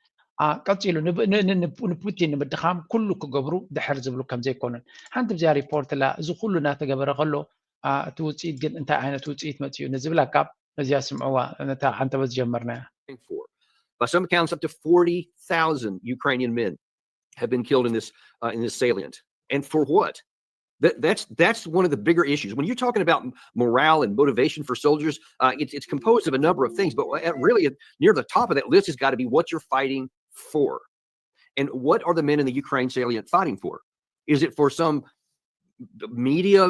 ቀፂሉ ንፑቲን ንምድኻም ኩሉ ክገብሩ ድሕር ዝብሉ ከም ዘይኮኑን ሓንቲ ብዚኣ ሪፖርት ላ እዚ ኩሉ እናተገበረ ከሎ እቲ ውፅኢት ግን እንታይ ዓይነት ውፅኢት መፅኡ ንዝብለካ እዚኣ ስምዕዋ ነታ ሓንተበ ዝጀመርናያ By some accounts, up to forty thousand Ukrainian men have been killed in this uh, in this salient, and for what? That, that's that's one of the bigger issues when you're talking about morale and motivation for soldiers. Uh, it's it's composed of a number of things, but really near the top of that list has got to be what you're fighting for, and what are the men in the Ukraine salient fighting for? Is it for some media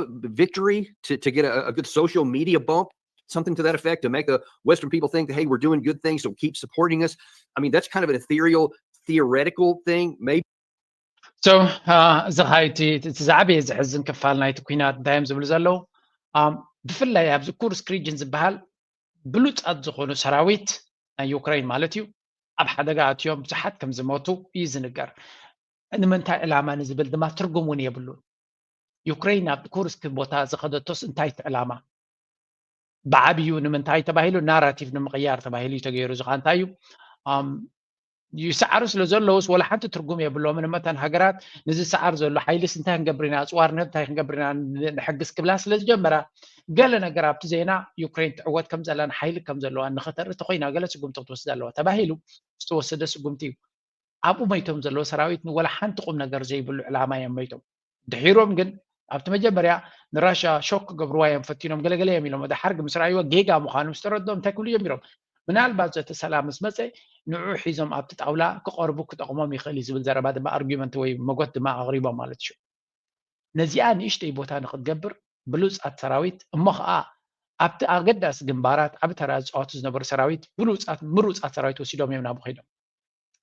victory to, to get a, a good social media bump, something to that effect, to make the Western people think that, hey, we're doing good things, so keep supporting us? I mean, that's kind of an ethereal, theoretical thing. Maybe so እዚ ኸዓ እቲ ዝዓበየ ዘሕዝን ክፋል ናይቲ ኩናት እንታይ እዮም ዝብሉ ዘለዉ? ብፍላይ ኣብዚ ኩርስክ ሪጅን ዝበሃል ብሉፃት ዝኾኑ ሰራዊት ናይ ዩክሬን ማለት እዩ ኣብ ሓደጋ ኣትዮም ብዙሓት ከም ዝሞቱ እዩ ዝንገር። ንምንታይ ዕላማ ንዝብል ድማ ትርጉም እውን የብሉን። ዩክሬን ኣብ ኩርስክ ቦታ ዝኸደቶስ እንታይ እቲ ዕላማ? ብዓብዩ ንምንታይ ተባሂሉ ናራቲቭ ንምቕያር ተባሂሉ እዩ ተገይሩ። እዚ ኸዓ እንታይ እዩ? ይሰዓሩ ስለ ዘለውስ ወላ ሓንቲ ትርጉም የብሎምን። እመተን ሃገራት ንዝሰዓር ዘሎ ሓይልስ እንታይ ክንገብር ኢና፣ ኣፅዋር እንታይ ክንገብር ኢና ንሕግዝ ክብላ ስለ ዝጀመራ ገለ ነገር ኣብቲ ዜና ዩክሬን ትዕወት ከም ዘላን ሓይሊ ከም ዘለዋን ንኸተርኢ ተኮይና ገለ ስጉምቲ ክትወስድ ኣለዋ ተባሂሉ ዝተወሰደ ስጉምቲ እዩ። ኣብኡ መይቶም ዘለዉ ሰራዊት ንወላ ሓንቲ ቁም ነገር ዘይብሉ ዕላማ እዮም መይቶም። ድሒሮም ግን ኣብቲ መጀመርያ ንራሻ ሾክ ክገብርዋ እዮም ፈቲኖም ገለገለ እዮም ኢሎም። ደሓር ግን ምስ ረኣይዎ ጌጋ ምዃኑ ምስ ተረድኦም እንታይ ክብሉ ጀሚሮም? ምናልባት ዘተ ሰላም ምስ መፀ ንዑ ሒዞም ኣብቲ ጣውላ ክቐርቡ ክጠቕሞም ይኽእል እዩ ዝብል ዘረባ ድማ ኣርጊመንት ወይ መጎት ድማ ኣቕሪቦም ማለት እዩ። ነዚኣ ንእሽተይ ቦታ ንክትገብር ብሉፃት ሰራዊት እሞ ከዓ ኣብቲ ኣገዳሲ ግንባራት ዓቢ ተራ ዝፃወቱ ዝነበሩ ሰራዊት ብሉፃት ምሩፃት ሰራዊት ወሲዶም እዮም ናብኡ ከይዶም።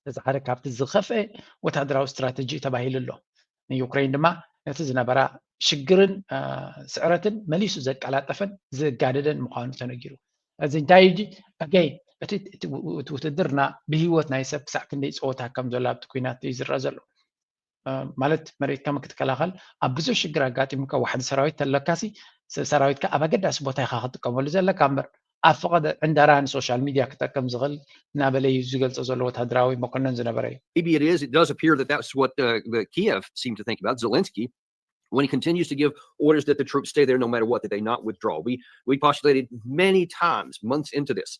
እዚ ሓደ ካብቲ ዝኸፍአ ወታደራዊ ስትራተጂ ተባሂሉ ኣሎ። ንዩክሬን ድማ ነቲ ዝነበራ ሽግርን ስዕረትን መሊሱ ዘቀላጠፈን ዘጋደደን ምዃኑ ተነጊሩ። እዚ እንታይ እዩ? ኣገይ እቲ ውትድርና ብህይወት ናይ ሰብ ክሳዕ ክንደይ ፀወታ ከም ዘሎ ኣብቲ ኩናት እዩ ዝረአ ዘሎ። ማለት መሬትካ ክትከላኸል ኣብ ብዙሕ ሽግር ኣጋጢሙካ ዋሕዲ ሰራዊት ተለካሲ ሰራዊትካ ኣብ ኣገዳሲ ቦታ ኢኻ ክትጥቀመሉ ዘለካ እምበር ኣብ ፈቐደ ዕንደራ ንሶሻል ሚድያ ክጠቅም ዝኽእል እናበለ እዩ ዝገልፆ ዘሎ ወታደራዊ መኮነን ዝነበረ እዩ። Maybe it is. It does appear that that's what uh, the Kiev seemed to think about. Zelensky, when he continues to give orders that the troops stay there no matter what, that they not withdraw. We we postulated many times, months into this,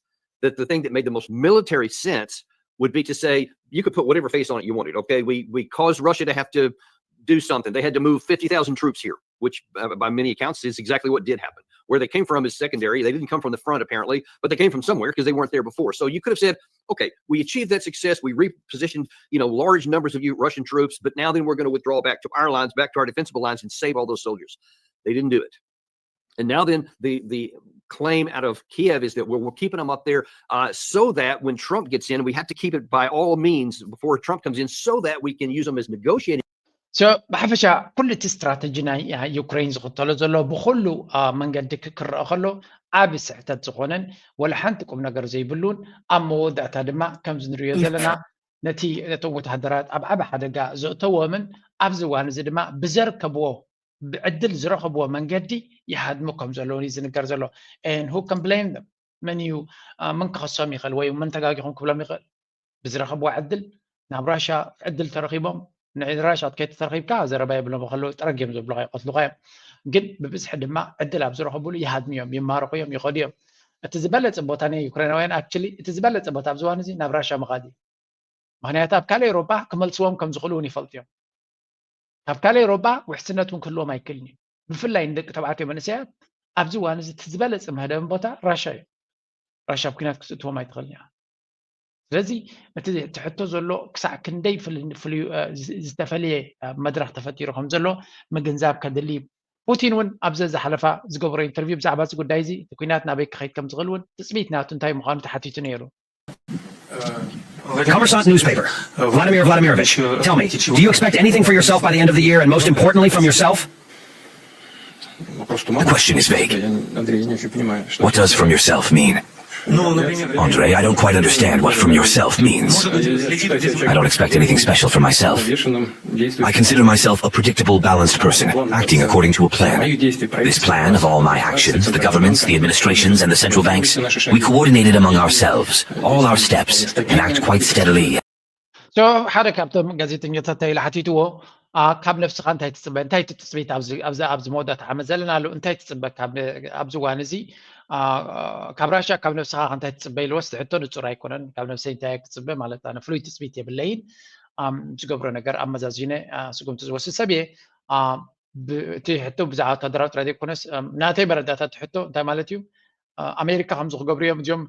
that the thing that made the most military sense would be to say you could put whatever face on it you wanted. Okay, we we caused Russia to have to do something. They had to move fifty thousand troops here, which uh, by many accounts is exactly what did happen. Where they came from is secondary. They didn't come from the front apparently, but they came from somewhere because they weren't there before. So you could have said, okay, we achieved that success. We repositioned, you know, large numbers of Russian troops, but now then we're going to withdraw back to our lines, back to our defensible lines, and save all those soldiers. They didn't do it. And now then the the claim out of Kiev is that we're, we're keeping them up there uh, so that when Trump gets in, we have to keep it by all means before Trump comes in so that we can use them as negotiating. So ብሓፈሻ ኩሉ እቲ ስትራተጂ ናይ ዩክሬን ዝኽተሎ ዘሎ ብኩሉ መንገዲ ክክረአ ከሎ ዓቢ ስሕተት ዝኾነን ወላ ሓንቲ ቁም ነገር ዘይብሉን ኣብ መወዳእታ ድማ ከምዚ ንሪኦ ዘለና ነቲ ነቶም ወተሃደራት ኣብ ዓቢ ሓደጋ ዘእተዎምን ኣብዚ እዋን እዚ ድማ ብዘርከብዎ ብዕድል ዝረኸብዎ መንገዲ ይሃድሙ ከም ዘለውን እዩ ዝንገር ዘሎ። And who can blame them? መን እዩ መን ክኸሶም ይኽእል ወይ መን ተጋጊኹም ክብሎም ይኽእል? ብዝረኸብዎ ዕድል ናብ ራሻ ዕድል ተረኺቦም ንራሻ ከይተተረኺብካ ዘረባ የብሎም ከለዉ ጥረግ እዮም ዘብሉኻ ይቐትሉኻ እዮም። ግን ብብዝሒ ድማ ዕድል ኣብ ዝረኸብሉ ይሃድሙ እዮም፣ ይማረኹ እዮም፣ ይኸዱ እዮም። እቲ ዝበለፀ ቦታ ናይ ዩክሬናውያን actually እቲ ዝበለፀ ቦታ ኣብዚ እዋን እዚ ናብ ራሻ ምኻድ እዩ። ምክንያቱ ኣብ ካልእ ኤውሮጳ ክመልስዎም ከም ዝኽእሉ እውን ይፈልጡ እዮም። ካብ ካልእ ኤውሮጳ ውሕስነት እውን ክህልዎም ኣይክእልን እዩ። ብፍላይ ንደቂ ተባዕትዮ መንእሰያት ኣብዚ እዋን እዚ እቲ ዝበለፀ መህደሚ ቦታ ራሻ እዩ። ራሻ ኣብ ኩናት ክትእትዎም ኣይትኽእልን እያ። ስለዚ እቲ ትሕቶ ዘሎ ክሳዕ ክንደይ ዝተፈለየ መድረክ ተፈጢሩ ከም ዘሎ ምግንዛብ ከድሊ እዩ። ፑቲን እውን ኣብዚ ዝሓለፋ ዝገበሮ ኢንተርቪው ብዛዕባ እዚ ጉዳይ እዚ እቲ ኩናት ናበይ ክኸይድ ከም ዝኽእል እውን ትፅቢት ናቱ እንታይ ምዃኑ ተሓቲቱ ነይሩ። The Kommersant newspaper. Vladimir Vladimirovich, tell me, do you expect anything for yourself by the end of the year, and most importantly, from yourself? The question is vague. What does from yourself mean? Andre, I don't quite understand what from yourself means. I don't expect anything special for myself. I consider myself a predictable, balanced person, acting according to a plan. This plan of all my actions, the government's, the administration's, and the central bank's, we coordinated among ourselves all our steps and act quite steadily. So ሓደ ካብቶም ጋዜጠኛታት እንታይ ኢሉ ሓቲትዎ? ካብ ነብስኻ እንታይ ትፅበ? እንታይ ትፅቢት ኣብዚ መወዳእታ ዓመት ዘለናሉ እንታይ ትፅበ ኣብዚ እዋን እዚ? ካብ ራሽያ ካብ ነብስኻ እንታይ ትፅበ ኢልዎስ ሕቶ ንፁር ኣይኮነን። ካብ ነብሰይ እንታይ ክፅበ ማለት ኣነ ፍሉይ ትፅቢት የብለይን። ዝገብሮ ነገር ኣመዛዚነ ስጉምቲ ዝወስድ ሰብ እየ። እቲ ሕቶ ብዛዕባ ወታደራዊ ጥራይ ዘይኮነስ ናተይ መረዳእታ እቲ ሕቶ እንታይ ማለት እዩ? ኣሜሪካ ከምዚ ክገብሩ እዮም እዚኦም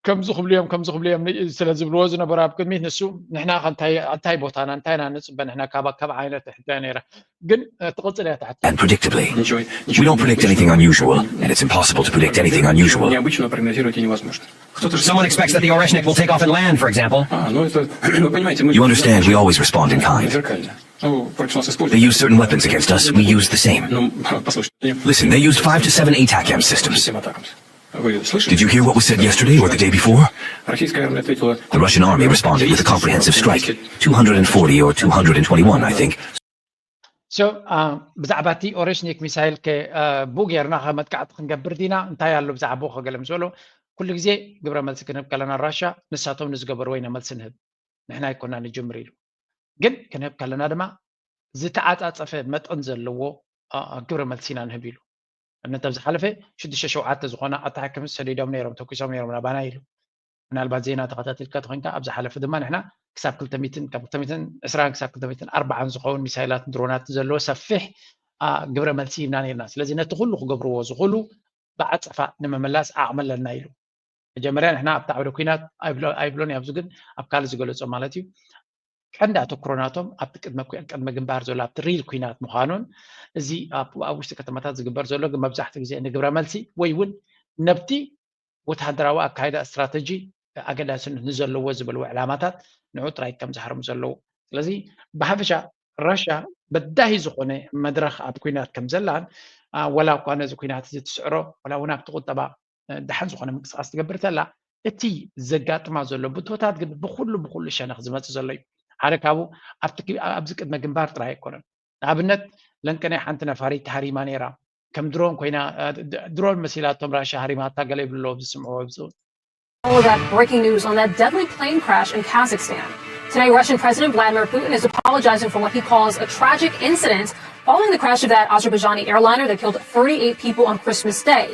ከምዚ ክብሉ እዮም ከምዚ ክብሉ እዮም ስለ ዝብልዎ ዝነበሩ ኣብ ቅድሚት ንሱ ንሕና እንታይ ቦታና እንታይ ኢና ንፅበ ንሕና ካብ ካብ ዓይነት ሕቶ እያ ነይራ። ግን ትቕፅል እያ ትሕቶ። And predictably, we don't predict anything unusual, and it's impossible to predict anything unusual. Необычного прогнозировать невозможно. Кто-то же... Someone expects that the Oreshnik will take off and land, for example. А, ну это, вы понимаете, мы... You understand, we always respond in kind. Зеркально. Ну, против нас They используют. Use certain weapons against us, we use the same. Ну, послушайте, не... Listen, they used five to seven ATACMS systems. Всем атакам. Вы слышали? Did you hear what was said yesterday or the day before? Российская армия ответила... The Russian army responded with a comprehensive strike. two hundred forty or two hundred twenty-one, I think. So ብዛዕባ እቲ ኦሬሽኒክ ሚሳይል ከ ብኡ ጌርና ከ መጥቃዕቲ ክንገብር ዲና እንታይ ኣሎ ብዛዕባኡ ከገለ ምስ በሎ ኩሉ ግዜ ግብረ መልሲ ክንህብ ከለና ራሻ ንሳቶም ንዝገበርዎ ኢና መልሲ ንህብ። ንሕና ኣይኮና ንጅምር ኢሉ። ግን ክንህብ ከለና ድማ ዝተዓፃፀፈ መጠን ዘለዎ ግብረ መልሲ ኢና ንህብ ኢሉ። እነተ ኣብ ዝሓለፈ ሽዱሽተ ሸውዓተ ዝኾና ኣታሓክምቲ ሰዲዶም ነይሮም ተኩሶም ነይሮም ናባና ኢሉ። ምናልባት ዜና ተኸታቲልካ ተኮንካ ኣብ ዝሓለፈ ድማ ንሕና ክሳብ ክልተ ሚእትን ካብ ክልተ ሚእትን ዕስራን ክሳብ ክልተ ሚእትን ኣርባዓን ዝኸውን ሚሳይላት ድሮናት ዘለዎ ሰፊሕ ግብረ መልሲ ሂብና ነርና። ስለዚ ነቲ ኩሉ ክገብርዎ ዝኽእሉ ብዓፀፋ ንምምላስ ዓቕሚ ኣለና ኢሉ። መጀመርያ ንሕና ኣብቲ ዓውደ ኩናት ኣይብሎን ኣብዚ ግን ኣብ ካልእ ዝገለፆ ማለት እዩ። ቀንዲ ኣተኩሮ ናቶም ኣብቲ ቅድመ ግንባር ዘሎ ኣብቲ ሪል ኩናት ምዃኑን እዚ ኣብ ውሽጢ ከተማታት ዝግበር ዘሎ ግን መብዛሕትኡ ግዜ ንግብረ መልሲ ወይ እውን ነብቲ ወተሃደራዊ ኣካይዳ ስትራተጂ ኣገዳስነት ንዘለዎ ዝበልዎ ዕላማታት ንዑ ጥራይ ከም ዝሃርሙ ዘለዉ። ስለዚ ብሓፈሻ ራሻ በዳሂ ዝኾነ መድረኽ ኣብ ኩናት ከም ዘላን ወላ እኳ ነዚ ኩናት እዚ ትስዕሮ ወላ እውን ኣብቲ ቁጠባ ደሓን ዝኾነ ምንቅስቃስ ትገብር ተላ እቲ ዘጋጥማ ዘሎ ብድሆታት ግን ብኩሉ ብኩሉ ሸነኽ ዝመፅእ ዘሎ እዩ። ሓደ ካብኡ ኣብዚ ቅድመ ግንባር ጥራይ ኣይኮነን። ንኣብነት ለንቀናይ ሓንቲ ነፋሪት ሃሪማ ነይራ። ከም ድሮን ኮይና ድሮን መሲላቶም ራሻ ሃሪማታ ገለ ይብሉ ኣለዉ ዝስምዑ ኣብዚ All of that breaking news on that deadly plane crash in Kazakhstan. Today, Russian President Vladimir Putin is apologizing for what he calls a tragic incident following the crash of that Azerbaijani airliner that killed thirty-eight people on Christmas Day.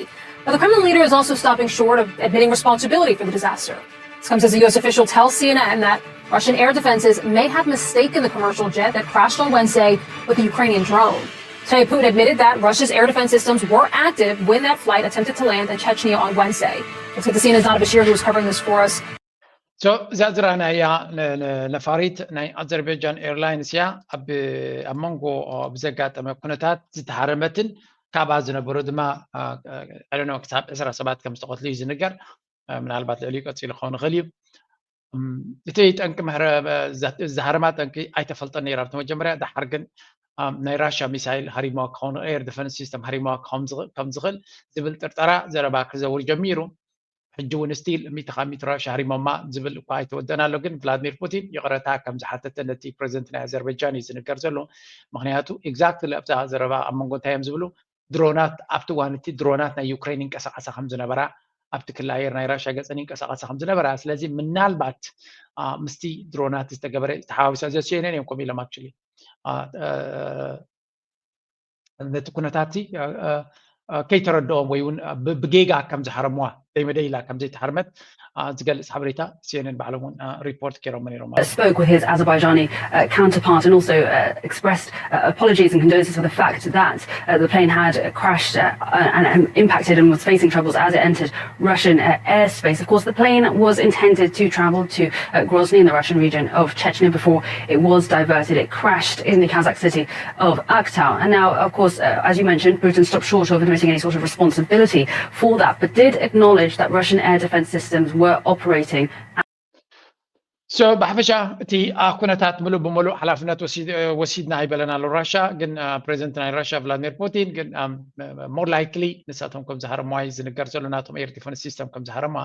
But the Kremlin leader is also stopping short of admitting responsibility for the disaster. This comes as a U S official tells C N N that Russian air defenses may have mistaken the commercial jet that crashed on Wednesday with a Ukrainian drone. Today, Putin admitted that Russia's air defense systems were active when that flight attempted to land in Chechnya on Wednesday. Looks like the C N N's Nada Bashir, who was covering this for us. So እዛ ዝረኣናያ ነፋሪት ናይ ኣዘርባይጃን ኤርላይንስ እያ። ኣብ ኣብ መንጎ ብዘጋጠመ ኩነታት ዝተሃረመትን ካብኣ ዝነበሩ ድማ ዕለኖ ክሳብ ዕስራ ሰባት ከም ዝተቐትሉ እዩ ዝንገር። ምናልባት ልዕሊኡ ቀፂሉ ክኸውን ይኽእል እዩ። እቲ ጠንቂ ዝሃረማ ጠንቂ ኣይተፈልጠን ነይራ ብቲ መጀመርያ። ደሓር ግን ናይ ራሻ ሚሳይል ሃሪምዋ ክኸውን ኤር ዲፈንስ ሲስተም ሃሪምዋ ከም ዝኽእል ዝብል ጥርጠራ ዘረባ ክዘውር ጀሚሩ። ሕጂ እውን ስቲል ሚእቲ ካብ ሚእቲ ራሻ ሃሪሞማ ዝብል እኳ ኣይተወደን ኣሎ። ግን ቭላድሚር ፑቲን ይቕረታ ከም ዝሓተተ ነቲ ፕሬዚደንት ናይ ኣዘርባይጃን እዩ ዝንገር ዘሎ። ምክንያቱ ኤግዛክትሊ ኣብዛ ዘረባ ኣብ መንጎ እንታይ እዮም ዝብሉ ድሮናት ኣብቲ እዋን እቲ ድሮናት ናይ ዩክሬን ይንቀሳቐሳ ከም ዝነበራ ኣብቲ ክሊ ኣየር ናይ ራሻ ገፀን ይንቀሳቐሳ ከም ዝነበራ ስለዚ ምናልባት ምስቲ ድሮናት ዝተገበረ ተሓዋዊሳ ዘ ሲኤንኤን እዮም ከምኡ ኢሎም ኣክቹሊ ነቲ ኩነታት ከይተረድኦም ወይ እውን ብጌጋ ከም ዝሃረምዋ ደይመደይ ኢላ ከም ዘይተሃርመት ዝገልፅ ሓበሬታ ሲኤንኤን ባዕሎም እውን ሪፖርት ገይሮም ነይሮም ማለት እዩ። spoke with his Azerbaijani uh, counterpart and also uh, expressed uh, apologies and condolences for the fact that uh, the plane had uh, crashed uh, uh, and, and impacted and was facing troubles as it entered Russian uh, airspace. Of course, the plane was intended to travel to uh, Grozny in the Russian region of Chechnya before it was diverted. It crashed in the Kazakh city of Aktau. And now, of course, uh, as you mentioned, Putin stopped short of admitting any sort of responsibility for that, but did acknowledge that Russian air defense systems were operating So ብሓፈሻ እቲ ኩነታት ምሉእ ብምሉእ ሓላፍነት ወሲድና ኣይበለን ኣሎ ራሻ። ግን ፕሬዚደንት ናይ ራሻ ቭላድሚር ፑቲን ግን more likely ንሳቶም ከም ዝሃረምዋ እዩ ዝንገር ዘሎ። ናቶም ኤር ዲፈንስ ሲስተም ከም ዝሃረምዋ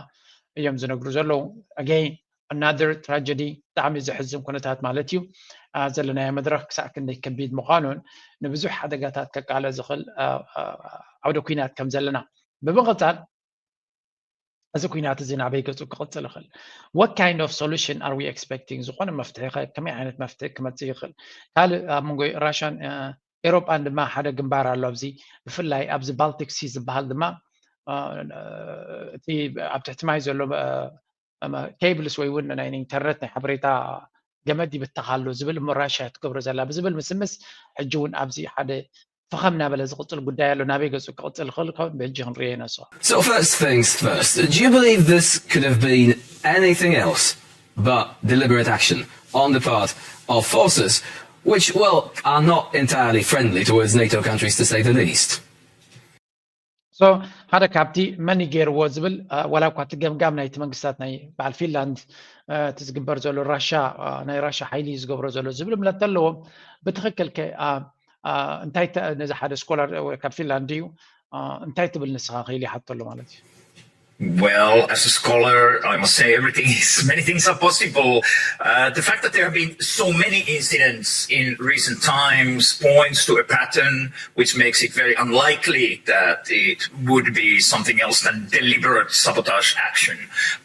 እዮም ዝነግሩ ዘለዉ። Again another tragedy ብጣዕሚ ዘሕዝን ኩነታት ማለት እዩ። ዘለናዮ መድረኽ ክሳዕ ክንደይ ከቢድ ምዃኑን ንብዙሕ ሓደጋታት ከቃለ ዝኽእል ዓውደ ኩናት ከም ዘለና ብምቕፃል እዚ ኩናት እዚ ናበይ ገፁ ክቕፅል ይኽእል? What kind of solution are we expecting? ዝኾነ መፍትሒ ከ ከመይ ዓይነት መፍትሒ ክመፅእ ይኽእል? ካልእ ኣብ መንጎ ራሻን ኤሮጳን ድማ ሓደ ግንባር ኣሎ ኣብዚ ብፍላይ ኣብዚ ባልቲክ ሲ ዝበሃል ድማ እቲ ኣብ ትሕቲ ማይ ዘሎ ኬብልስ ወይ እውን ናይ ኢንተርነት ናይ ሓበሬታ ገመድ ይብተኻሉ ዝብል እሞ ራሽያ ትገብሮ ዘላ ብዝብል ምስምስ ሕጂ እውን ኣብዚ ሓደ ፈኸም እናበለ ዝቕፅል ጉዳይ ኣሎ። ናበይ ገፁ ክቕፅል ይኽእል ብሕጂ ክንርዮ ኢና። So first things first, do you believe this could have been anything else but deliberate action on the part of forces which, well, are not entirely friendly towards NATO countries, to say the least? So ሓደ ካብቲ መን ገይርዎ ዝብል ወላ እኳ እቲ ገምጋም ናይቲ መንግስታት ናይ በዓል ፊንላንድ እቲ ዝግበር ዘሎ ራሻ ናይ ራሻ ሓይሊ ዝገብሮ ዘሎ ዝብል እምነት ኣለዎም። ብትኽክል እንታይ ነዚ ሓደ ስኮላር ካብ ፊንላንድ እዩ እንታይ ትብል ንስኻ ክኢል ይሓቶ ኣሎ ማለት እዩ። Well, as a scholar, I must say everything is, many things are possible. Uh, the fact that there have been so many incidents in recent times points to a pattern which makes it very unlikely that it would be something else than deliberate sabotage action.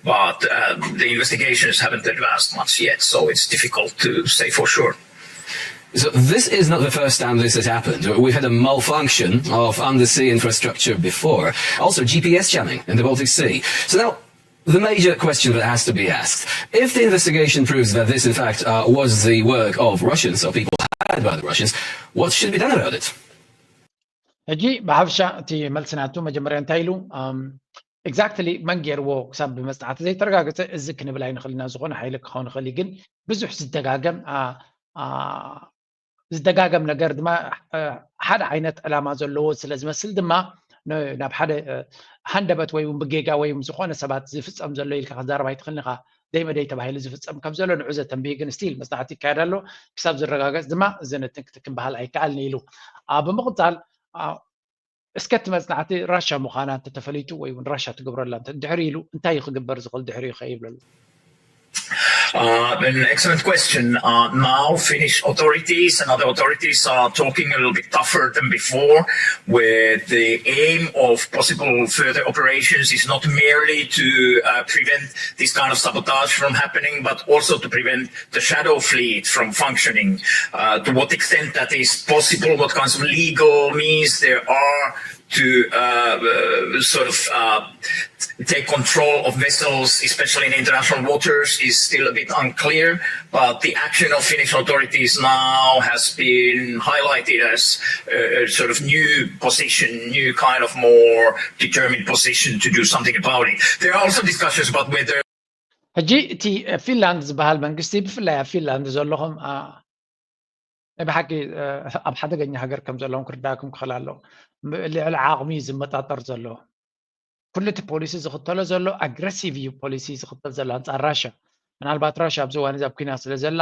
But uh, the investigations haven't advanced much yet, so it's difficult to say for sure. So this is not the first time this has happened. We've had a malfunction of undersea infrastructure before. Also G P S jamming in the Baltic Sea. So now, the major question that has to be asked, if the investigation proves that this, in fact, uh, was the work of Russians or people hired by the Russians, what should be done about it? ሕጂ ብሓፈሻ እቲ መልሲ ናቱ መጀመርያ እንታይ ኢሉ exactly መን ገይርዎ ክሳብ ብመፅናዕቲ ዘይተረጋገፀ እዚ ክንብል ኣይንኽእል ኢና። ዝኾነ ሓይሊ ክኸውን ይኽእል እዩ፣ ግን ብዙሕ ዝደጋገም ዝደጋገም ነገር ድማ ሓደ ዓይነት ዕላማ ዘለዎ ስለ ዝመስል ድማ ናብ ሓደ ሃንደበት ወይ እውን ብጌጋ ወይ ዝኾነ ሰባት ዝፍፀም ዘሎ ኢልካ ክዛረብ ኣይትኽእልን ኢኻ። ደይመደይ ተባሂሉ ዝፍፀም ከም ዘሎ ንዑ ዘተንብዩ ግን still መፅናዕቲ ይካየድ ኣሎ። ክሳብ ዝረጋገፅ ድማ እዚ ነትን ክትክን በሃል ኣይከኣልን ኢሉ። ብምቕፃል እስከ እቲ መፅናዕቲ ራሻ ምዃና እንተተፈሊጡ ወይ እውን ራሻ ትገብረላ እንድሕር ኢሉ እንታይ እዩ ክግበር ዝኽእል ድሕሪኡ ከ ይብለሉ። Uh, an excellent question. Uh, now Finnish authorities and other authorities are talking a little bit tougher than before, where the aim of possible further operations is not merely to uh, prevent this kind of sabotage from happening, but also to prevent the shadow fleet from functioning. Uh, to what extent that is possible, what kinds of legal means there are to uh, uh, sort of uh, take control of vessels, especially in international waters, is still a bit unclear. But the action of Finnish authorities now has been highlighted as a, a sort of new position, new kind of more determined position to do something about it. There are also discussions about whether ሕጂ እቲ ፊንላንድ ዝበሃል መንግስቲ ብፍላይ ኣብ ፊንላንድ ዘለኹም ናይ ብሓቂ ኣብ ሓደገኛ ሃገር ከም ዘለኹም ክርዳእኩም ክኽእል ኣሎ። ልዕሊ ዓቕሚ እዩ ዝመጣጠር ዘሎ። ኩሉ እቲ ፖሊሲ ዝኽተሎ ዘሎ ኣግረሲቭ እዩ ፖሊሲ ዝኽተል ዘሎ ኣንፃር ራሻ። ምናልባት ራሻ ኣብዚ እዋን እዚ ኣብ ኲናት ስለ ዘላ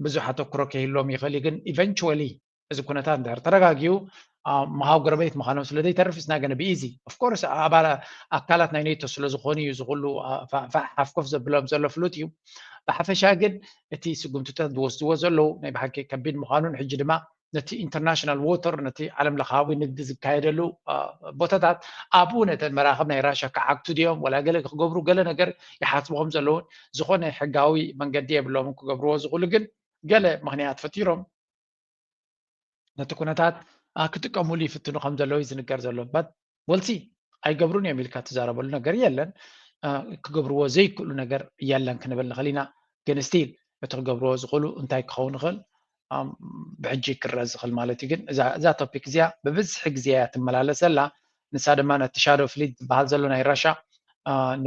ብዙሕ ኣተኩሮ ከይህልዎም ይኽእል እዩ፣ ግን eventually እዚ ኩነታት እንድሕር ተረጋጊኡ ምሃብ ጎረቤት ምዃኖም ስለ ዘይተርፍ it's not gonna be easy. Of course ኣባላ ኣካላት ናይ ኔቶ ስለ ዝኾኑ እዩ ዝኹሉ ፋሕ ሓፍ ኮፍ ዘብሎም ዘሎ ፍሉጥ እዩ። ብሓፈሻ ግን እቲ ስጉምትታት ዝወስድዎ ዘለዉ ናይ ብሓቂ ከቢድ ምዃኑን ሕጂ ድማ ነቲ international water ነቲ ዓለም ለኻዊ ንግዲ ዝካየደሉ ቦታታት ኣብኡ ነተን መራኽብ ናይ ራሻ ክዓግቱ ድዮም ወላ ገለ ክገብሩ ገለ ነገር ይሓስቡ ከም ዘለውን ዝኾነ ሕጋዊ መንገዲ የብሎምን ክገብርዎ ዝኽእሉ ግን ገለ ምኽንያት ፈጢሮም ነቲ ኩነታት ክጥቀሙሉ ይፍትኑ ከም ዘለዉ እዩ ዝንገር ዘሎ። But we'll see ኣይገብሩን እዮም ኢልካ ትዛረበሉ ነገር የለን። ክገብርዎ ዘይክእሉ ነገር የለን ክንብል ንኽእል ኢና። ግን still እቲ ክገብርዎ ዝኽእሉ እንታይ ክኸውን ይኽእል ብሕጂ ክረአ ዝኽእል ማለት እዩ። ግን እዛ topic እዚኣ ብብዝሒ ግዜ እያ ትመላለስ ዘላ። ንሳ ድማ ነቲ shadow fleet ዝበሃል ዘሎ ናይ ራሻ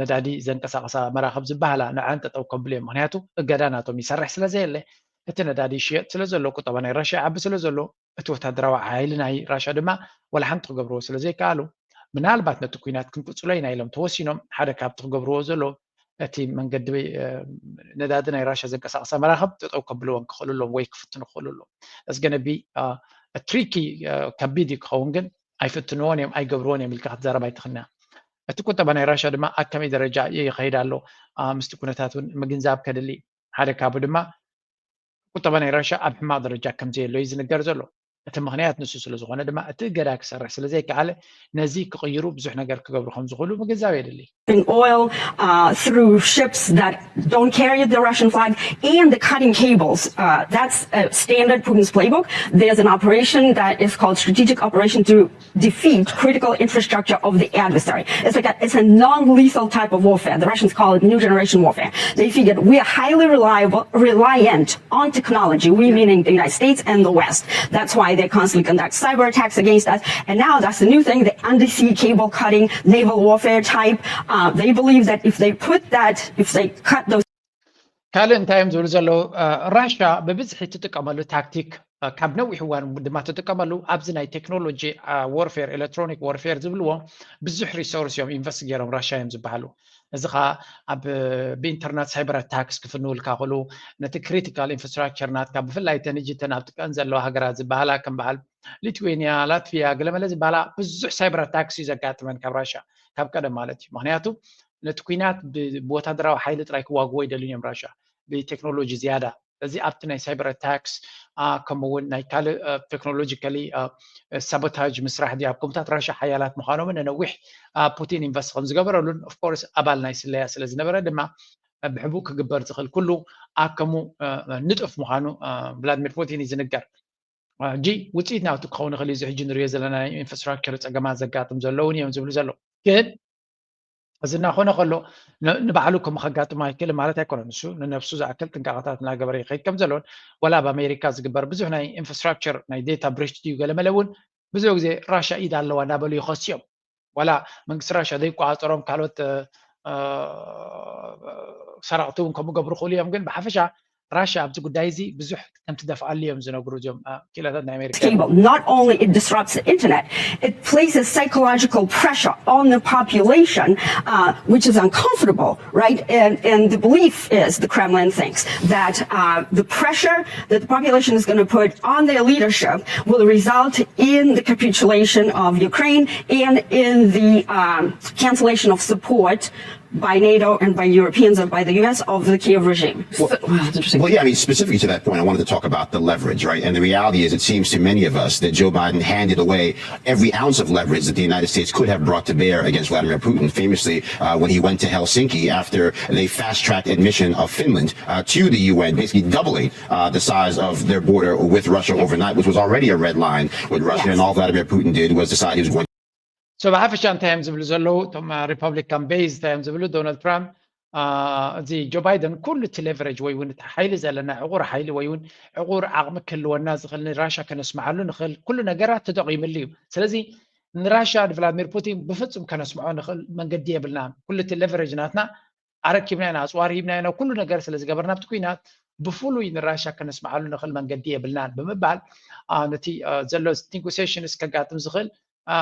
ነዳዲ ዘንቀሳቐሳ መራኽብ ዝበሃላ ንዐን ጠጠው ከብሉ እዮም። ምኽንያቱ እገዳ ናቶም ይሰርሕ ስለ ዘየለ እቲ ነዳዲ ይሽየጥ ስለ ዘሎ ቁጠባ ናይ ራሻ ይዓቢ ስለ ዘሎ እቲ ወታደራዊ ሓይሊ ናይ ራሻ ድማ ወላ ሓንቲ ክገብርዎ ስለ ዘይከኣሉ ምናልባት ነቲ ኲናት ክንቅፅሎ ኢና ኢሎም ተወሲኖም ሓደ ካብቲ ክገብርዎ ዘሎ እቲ መንገዲ ነዳዲ ናይ ራሻ ዘንቀሳቐሳ መራኽብ ጠጠው ከብልዎን ክኽእሉ ኣለዎም ወይ ክፍትኑ ክኽእሉ ኣለዎም። That's gonna be tricky ከቢድ እዩ ክኸውን ግን ኣይፍትንዎን እዮም ኣይገብርዎን እዮም ኢልካ ክትዛረብ ኣይትኽእልና። እቲ ቁጠባ ናይ ራሻ ድማ ኣብ ከመይ ደረጃ ይኸይድ ኣሎ ምስቲ ኩነታት እውን ምግንዛብ ከድሊ ሓደ ካብኡ ድማ ቁጠባ ናይ ራሻ ኣብ ሕማቕ ደረጃ ከም ዘየሎ እዩ ዝንገር ዘሎ። እቲ ምኽንያት ንሱ ስለ ዝኾነ ድማ እቲ እገዳ ክሰርሕ ስለ ዘይከኣለ ነዚ ክቕይሩ ብዙሕ ነገር ክገብሩ ከም ዝኽእሉ ምግንዛብ የድሊ። oil uh, through ships that don't carry the Russian flag and the cutting cables. Uh, that's a standard Putin's playbook. There's an operation that is called Strategic Operation to defeat critical infrastructure of the adversary. It's like a, it's a non-lethal type of warfare. The Russians call it new generation warfare. They figured we are highly reliable, reliant on technology. We, meaning the United States and the West. That's why they constantly conduct cyber attacks against us. And now that's the new thing: the undersea cable cutting, naval warfare type. Uh, they believe that if they put that, if they cut those ካልእ እንታይ እዮም ዝብሉ ዘለዉ? ራሻ ብብዝሒ ትጥቀመሉ ታክቲክ፣ ካብ ነዊሕ እዋን ድማ ትጥቀመሉ፣ ኣብዚ ናይ ቴክኖሎጂ ዋርፌር፣ ኤሌክትሮኒክ ዋርፌር ዝብልዎ፣ ብዙሕ ሪሶርስ እዮም ኢንቨስት ገይሮም፣ ራሻ እዮም ዝበሃሉ። እዚ ከዓ ኣብ ብኢንተርናት ሳይበር ኣታክስ ክፍንውልካ ክሉ፣ ነቲ ክሪቲካል ኢንፍራስትራክቸር ናትካ፣ ብፍላይ ተን ሕጂ ተን ኣብ ጥቀን ዘለዋ ሃገራት ዝበሃላ ከም በዓል ሊትዌንያ፣ ላትቪያ፣ ገለመለ ዝበሃላ፣ ብዙሕ ሳይበር ኣታክስ እዩ ዘጋጥመን ካብ ራሻ፣ ካብ ቀደም ማለት እዩ። ምክንያቱ ነቲ ኩናት ብወታደራዊ ሓይሊ ጥራይ ክዋግዎ ይደልዩ እዮም ራሻ፣ ብቴክኖሎጂ ዝያዳ። እዚ ኣብቲ ናይ ሳይበር ኣታክስ ከምኡ እውን ናይ ካልእ ቴክኖሎጂካሊ ሳቦታጅ ምስራሕ ድዩ ኣብ ከምታት ራሻ ሓያላት ምዃኖምን ነነዊሕ ፑቲን ኢንቨስት ከም ዝገበረሉን ኦፍኮርስ ኣባል ናይ ስለያ ስለ ዝነበረ ድማ ብሕቡእ ክግበር ዝኽእል ኩሉ ኣከሙ ንጡፍ ምዃኑ ቭላድሚር ፑቲን እዩ ዝንገር። ጂ ውፅኢት ናቱ ክኸውን ይኽእል እዩ። እዚ ሕጂ ንሪኦ ዘለና ናይ ኢንፍራስትራክቸር ፀገማት ዘጋጥም ዘለውን እዮም ዝብሉ ዘለዉ። ግን እዚ እናኾነ ከሎ ንባዕሉ ከም ከጋጥሞ ኣይክእል ማለት ኣይኮነን። ንሱ ንነብሱ ዝኣክል ጥንቃቐታት እናገበረ ይኸይድ ከም ዘሎን ዋላ ኣብ ኣሜሪካ ዝግበር ብዙሕ ናይ ኢንፍራስትራክቸር ናይ ዴታ ብሪች ድዩ ገለመለ እውን ብዙሕ ግዜ ራሻ ኢድ ኣለዋ እናበሉ ይኸስዮም። ዋላ መንግስቲ ራሻ ዘይቋፀሮም ካልኦት ሰራቕቲ እውን ከምኡ ገብሩ ክእሉ እዮም። ግን ብሓፈሻ ራሻ ኣብዚ ጉዳይ እዚ ብዙሕ ከም ትደፍኣሉ እዮም ዝነግሩ እዞም ክኢላታት ናይ ኣሜሪካ። Cable. Not only it disrupts the internet, it places psychological pressure on the population, uh, which is uncomfortable, right? And, and the belief is, the Kremlin thinks, that uh, the pressure that the population is going to put on their leadership will result in the capitulation of Ukraine and in the um, cancellation of support by NATO and by Europeans and by the U S of the Kiev regime. Well, well, yeah, I mean, specifically to that point, I wanted to talk about the leverage, right? And the reality is, it seems to many of us that Joe Biden handed away every ounce of leverage that the United States could have brought to bear against Vladimir Putin. Famously, uh, when he went to Helsinki after they fast tracked admission of Finland uh, to the U N, basically doubling uh, the size of their border with Russia overnight, which was already a red line with Russia. Yes. And all Vladimir Putin did was decide he was going So ብሓፈሻ እንታይ እዮም ዝብሉ ዘለዉ እቶም ሪፐብሊካን ቤዝ እንታይ እዮም ዝብሉ? ዶናልድ ትራምፕ እዚ ጆ ባይደን ኩሉ እቲ ሌቨሬጅ ወይ እውን እቲ ሓይሊ ዘለና ዕቑር ሓይሊ ወይ እውን ዕቑር ዓቕሚ ክህልወና ዝኽእል ንራሻ ከነስምዓሉ ንኽእል ኩሉ ነገራት ተጠቒምሉ እዩ። ስለዚ ንራሻ ንቭላድሚር ፑቲን ብፍጹም ከነስምዖ ንኽእል መንገዲ የብልናን። ኩሉ እቲ ሌቨሬጅ ናትና ኣረኪብና ኢና፣ ኣፅዋር ሂብና ኢና፣ ኩሉ ነገር ስለ ዝገበርና ኣብቲ ኩናት ብፍሉይ ንራሻ ከነስምዓሉ ንኽእል መንገዲ የብልናን ብምባል ነቲ ዘሎ ኔጎሲሽንስ ከጋጥም ዝኽእል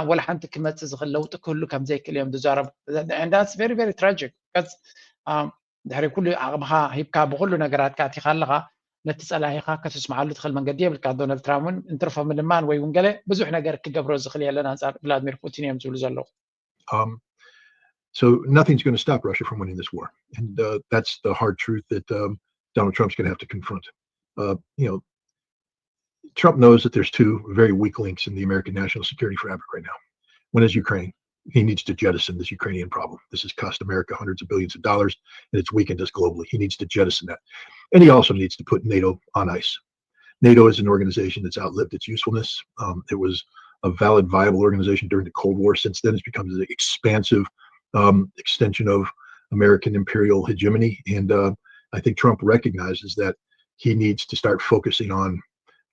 ወላ ሓንቲ ክመፅእ ዝኽእል ለውጢ ክህሉ ከም ዘይክእል እዮም ዝዛረቡ። And that's very very tragic because ድሕሪ ኩሉ ዓቕምኻ ሂብካ ብኩሉ ነገራትካ ኣቲኻ ኣለኻ ነቲ ፀላኢኻ ከተስምዓሉ ትኽእል መንገዲ የብልካ። ዶናልድ ትራምፕ እውን እንትርፎ ምልማን ወይ እውን ገለ ብዙሕ ነገር ክገብሮ ዝኽእል የለን ኣንፃር ቭላድሚር ፑቲን እዮም ዝብሉ ዘለዉ። Um, so nothing's going to stop Russia from winning this war. And uh, that's the hard truth that um, Donald Trump's going to have to confront. Uh, you know, Trump knows that there's two very weak links in the American national security fabric right now. One is Ukraine. He needs to jettison this Ukrainian problem. This has cost America hundreds of billions of dollars, and it's weakened us globally. He needs to jettison that. And he also needs to put NATO on ice. NATO is an organization that's outlived its usefulness. Um, it was a valid, viable organization during the Cold War. Since then, it's become an expansive um, extension of American imperial hegemony. And uh, I think Trump recognizes that he needs to start focusing on,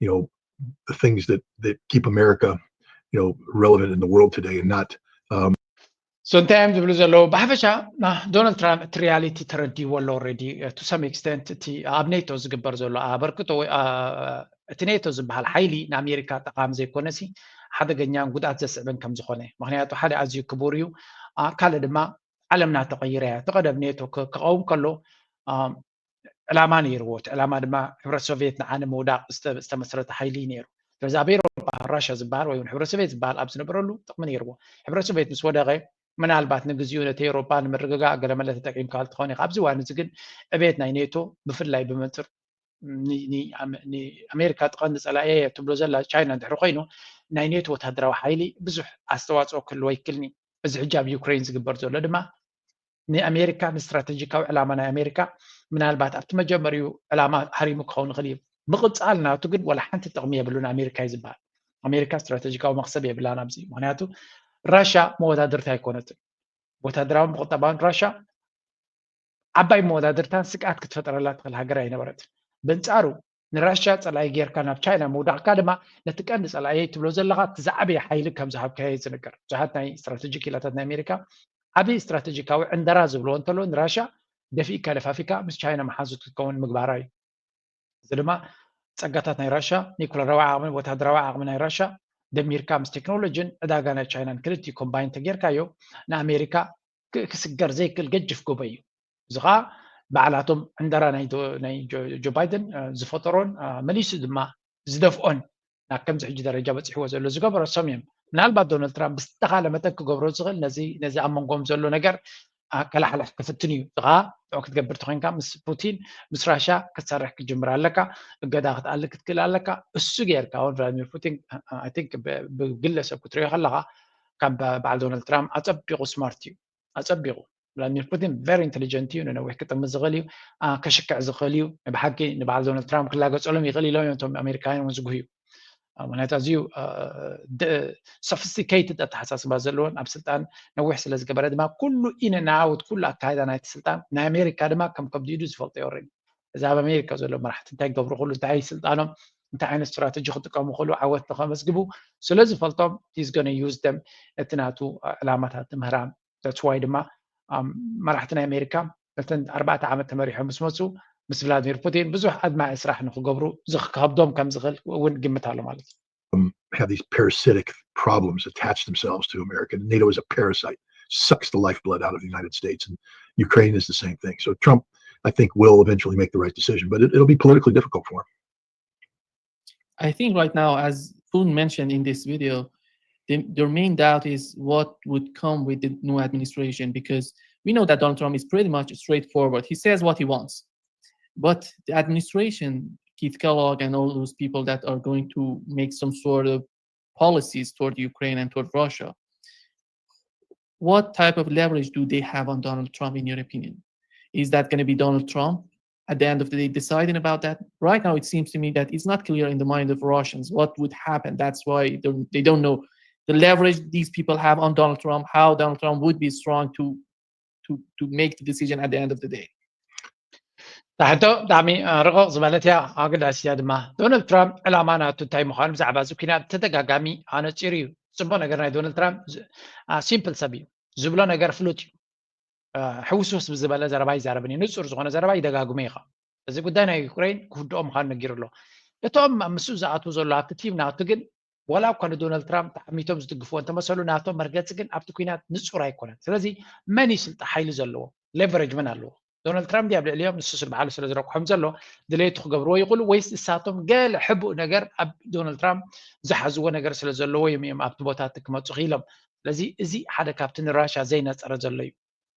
you know, the things that that keep America, you know, relevant in the world today, and not um, So እንታይ እዮም ዝብሉ ዘለዉ? ብሓፈሻ ዶናልድ ትራምፕ እቲ ሪያሊቲ ተረዲዎ ኣሎ ኦልሬዲ። To some extent እቲ ኣብ ኔቶ ዝግበር ዘሎ ኣበርክቶ ወይ እቲ ኔቶ ዝበሃል ሓይሊ ንኣሜሪካ ጠቓሚ ዘይኮነሲ ሓደገኛን ጉድኣት ዘስዕብን ከም ዝኾነ፣ ምክንያቱ ሓደ ኣዝዩ ክቡር እዩ፣ ካልእ ድማ ዓለምና ተቐይራ እያ። እቲ ቀደም ኔቶ ክቐውም ከሎ ዕላማ ነይርዎ። እቲ ዕላማ ድማ ሕብረት ሶቪየት ንዓ ንምውዳቕ ዝተመስረተ ሓይሊ እዩ ነይሩ። ስለዚ ኣብ ኤሮጳ ራሽያ ዝበሃል ወይ እውን ሕብረት ሶቪየት ዝበሃል ኣብ ዝነበረሉ ጥቕሚ ነይርዎ። ሕብረት ሶቪየት ምስ ወደቐ ምናልባት ንግዚኡ ነቲ ኤሮጳ ንምርግጋእ ገለመለ ተጠቂምካሉ ትኸውን ኢኻ። ኣብዚ እዋን እዚ ግን ዕቤት ናይ ኔቶ ብፍላይ ብመንፅር ንኣሜሪካ ቀንዲ ፀላኢ እየ ትብሎ ዘላ ቻይና እንድሕሪ ኮይኑ ናይ ኔቶ ወታደራዊ ሓይሊ ብዙሕ ኣስተዋፅኦ ክህልዎ ኣይክእልን እዩ። እዚ ሕጂ ኣብ ዩክሬን ዝግበር ዘሎ ድማ ንኣሜሪካ ንስትራተጂካዊ ዕላማ ናይ ኣሜሪካ ምናልባት ኣብቲ መጀመሪኡ ዕላማ ሃሪሙ ክኸውን ይኽእል እዩ። ምቕፃል ናቱ ግን ወላ ሓንቲ ጥቕሚ የብሉን ኣሜሪካ እዩ ዝበሃል። ኣሜሪካ ስትራተጂካዊ መክሰብ የብላን ኣብዚ። ምክንያቱ ራሻ መወዳድርቲ ኣይኮነትን። ወታደራውን ብቁጠባውን ራሻ ዓባይ መወዳድርታን ስግኣት ክትፈጥረላ ትኽእል ሃገር ኣይነበረትን። በንጻሩ ንራሽያ ጸላኢ ጌርካ ናብ ቻይና ምውዳቕካ ድማ ነቲ ቀንዲ ጸላኢየይ ትብሎ ዘለኻ እቲ ዝዓበየ ሓይሊ ከም ዝሃብካዮ እዩ ዝንገር። ብዙሓት ናይ ስትራተጂ ክኢላታት ናይ ኣሜሪካ ዓብዪ ስትራተጂካዊ ዕንደራ ዝብልዎ እንተሎ ንራሽያ ደፊእካ ደፋፊካ ምስ ቻይና መሓዙት ክትከውን ምግባራ እዩ። እዚ ድማ ጸጋታት ናይ ራሽያ፣ ኒኩለራዊ ዓቕሚ፣ ወታደራዊ ዓቕሚ ናይ ራሽያ ደሚርካ ምስ ቴክኖሎጂን ዕዳጋ ናይ ቻይናን ክልቲኡ ኮምባይን ተጌርካዮ ንኣሜሪካ ክ- ክስገር ዘይክእል ገጅፍ ጎቦ እዩ። እዚ ከዓ ባዕላቶም ዕንደራ ናይ ዶ- ናይ ጆ- ጆ ባይደን አ፣ ዝፈጠሮን አ፣ መሊሱ ድማ ዝደፍኦን ናብ ከምዚ ሕጂ ደረጃ በፂሕዎ ዘሎ ዝገበረሶም እዮም። ምናልባት ዶናልድ ትራምፕ ብዝተኻለ መጠን ክገብሮ ዝኽእል ነዚ ነዚ ኣብ መንጎም ዘሎ ነገር አ፣ ከላሕልሕ ክፍትን እዩ። እዚ ከዓ ንዑ ክትገብር ተኮይንካ ምስ ፑቲን ምስ ራሻ ክትሰርሕ ክትጅምር ኣለካ። እገዳ ክትኣሊ ክትክእል ኣለካ። እሱ ጌርካ እውን ቭላድሚር ፑቲን I think ብ- ብግለሰብ ክትሪኦ ከለካ ካብ በዓል ዶናልድ ትራምፕ ኣፀቢቑ ስማርት እዩ። ኣፀቢቑ ቭላድሚር ፑቲን very intelligent እዩ። ንነዊሕ ክጥምት ዝኽእል እዩ። አ፣ ከሽክዕ ዝኽእል እዩ። ብሓቂ ንበዓል ዶናልድ ትራምፕ ክላገፀሎም ይኽእል ኢሎም እዮም እቶም ኣሜሪካውያን እውን ዝጉህዩ። አ፣ ምክንያቱ ኣዝዩ አ፣ ደ- sophisticated ኣተሓሳስባ ዘለዎን ኣብ ስልጣን ነዊሕ ስለ ዝገበረ ድማ ኩሉ in and out ኩሉ ኣካይዳ ናይቲ ስልጣን ናይ ኣሜሪካ ድማ ከም ከብዲዱ ዝፈልጦ እዩ። Already እዚ ኣብ ኣሜሪካ ዘሎ መራሕቲ እንታይ ክገብሩ ክሉ እንታይ ስልጣኖም እንታይ ዓይነት ስትራተጂ ክጥቀሙ ክሉ ዓወት ንኸመስግቡ ስለ ዝፈልጦም he's gonna use them እቲ ናቱ ዕላማታት ምህራም። That's why ድማ ኣም፣ መራሕቲ ናይ ኣሜሪካ እተን ኣርባዕተ ዓመት ተመሪሖም ምስ መፁ ምስ ቭላድሚር ፑቲን ብዙሕ ኣድማዒ ስራሕ ንክገብሩ ዝክ- ክከብዶም ከም ዝኽእል እውን ግምት ኣሎ ማለት እዩ። um, have these parasitic problems attach themselves to America. NATO is a parasite, sucks the lifeblood out of the United States. And Ukraine is the same thing. So Trump, I think, will eventually make the right decision, but it, it'll be politically difficult for him. I think right now, as Foon mentioned in this video, the, their main doubt is what would come with the new administration, because we know that Donald Trump is pretty much straightforward. He says what he wants. But the administration, Keith Kellogg and all those people that are going to make some sort of policies toward Ukraine and toward Russia, what type of leverage do they have on Donald Trump, in your opinion? Is that going to be Donald Trump at the end of the day deciding about that? Right now, it seems to me that it's not clear in the mind of Russians what would happen. That's why they're- they don't know the leverage these people have on Donald Trump, how Donald Trump would be strong to to to make the decision at the end of the day. ታሕቶ ብጣዕሚ ርቕቕ ዝበለት እያ ኣገዳሲ እያ ድማ። ዶናልድ ትራምፕ ዕላማ ናቱ እንታይ ምዃኑ ብዛዕባ እዚ ኩናት ተደጋጋሚ ኣነፂሩ እዩ። ፅቡቅ ነገር ናይ ዶናልድ ትራምፕ ሲምፕል ሰብ እዩ። ዝብሎ ነገር ፍሉጥ እዩ። ሕውስውስ ብዝበለ ዘረባ ይዛረብን እዩ። ንፁር ዝኾነ ዘረባ ይደጋግሞ እዩ። እዚ ጉዳይ ናይ ዩክሬን ክውድኦ ምዃኑ ነጊሩ ኣሎ። እቶም ኣብ ምስኡ ዝኣትዉ ዘሎ ኣብቲ ቲም ናቱ ግን ዋላ እኳ ንዶናልድ ትራምፕ ተዓሚቶም ዝድግፍዎ እንተመሰሉ ናቶም መርገፂ ግን ኣብቲ ኩናት ንፁር ኣይኮነን። ስለዚ መን እዩ ስልጣ ሓይሊ ዘለዎ? ሌቨሬጅ መን ኣለዎ? ዶናልድ ትራምፕ ድዩ ኣብ ልዕሊኦም ንሱ ስለ ባዕሉ ስለ ዝረኩሖም ዘሎ ድሌቱ ክገብርዎ ይኽእሉ ወይስ እሳቶም ገለ ሕቡእ ነገር ኣብ ዶናልድ ትራምፕ ዝሓዝዎ ነገር ስለ ዘለዎ እዮም እዮም ኣብቲ ቦታ እቲ ክመፁ ክኢሎም? ስለዚ እዚ ሓደ ካብቲ ንራሻ ዘይነፀረ ዘሎ እዩ።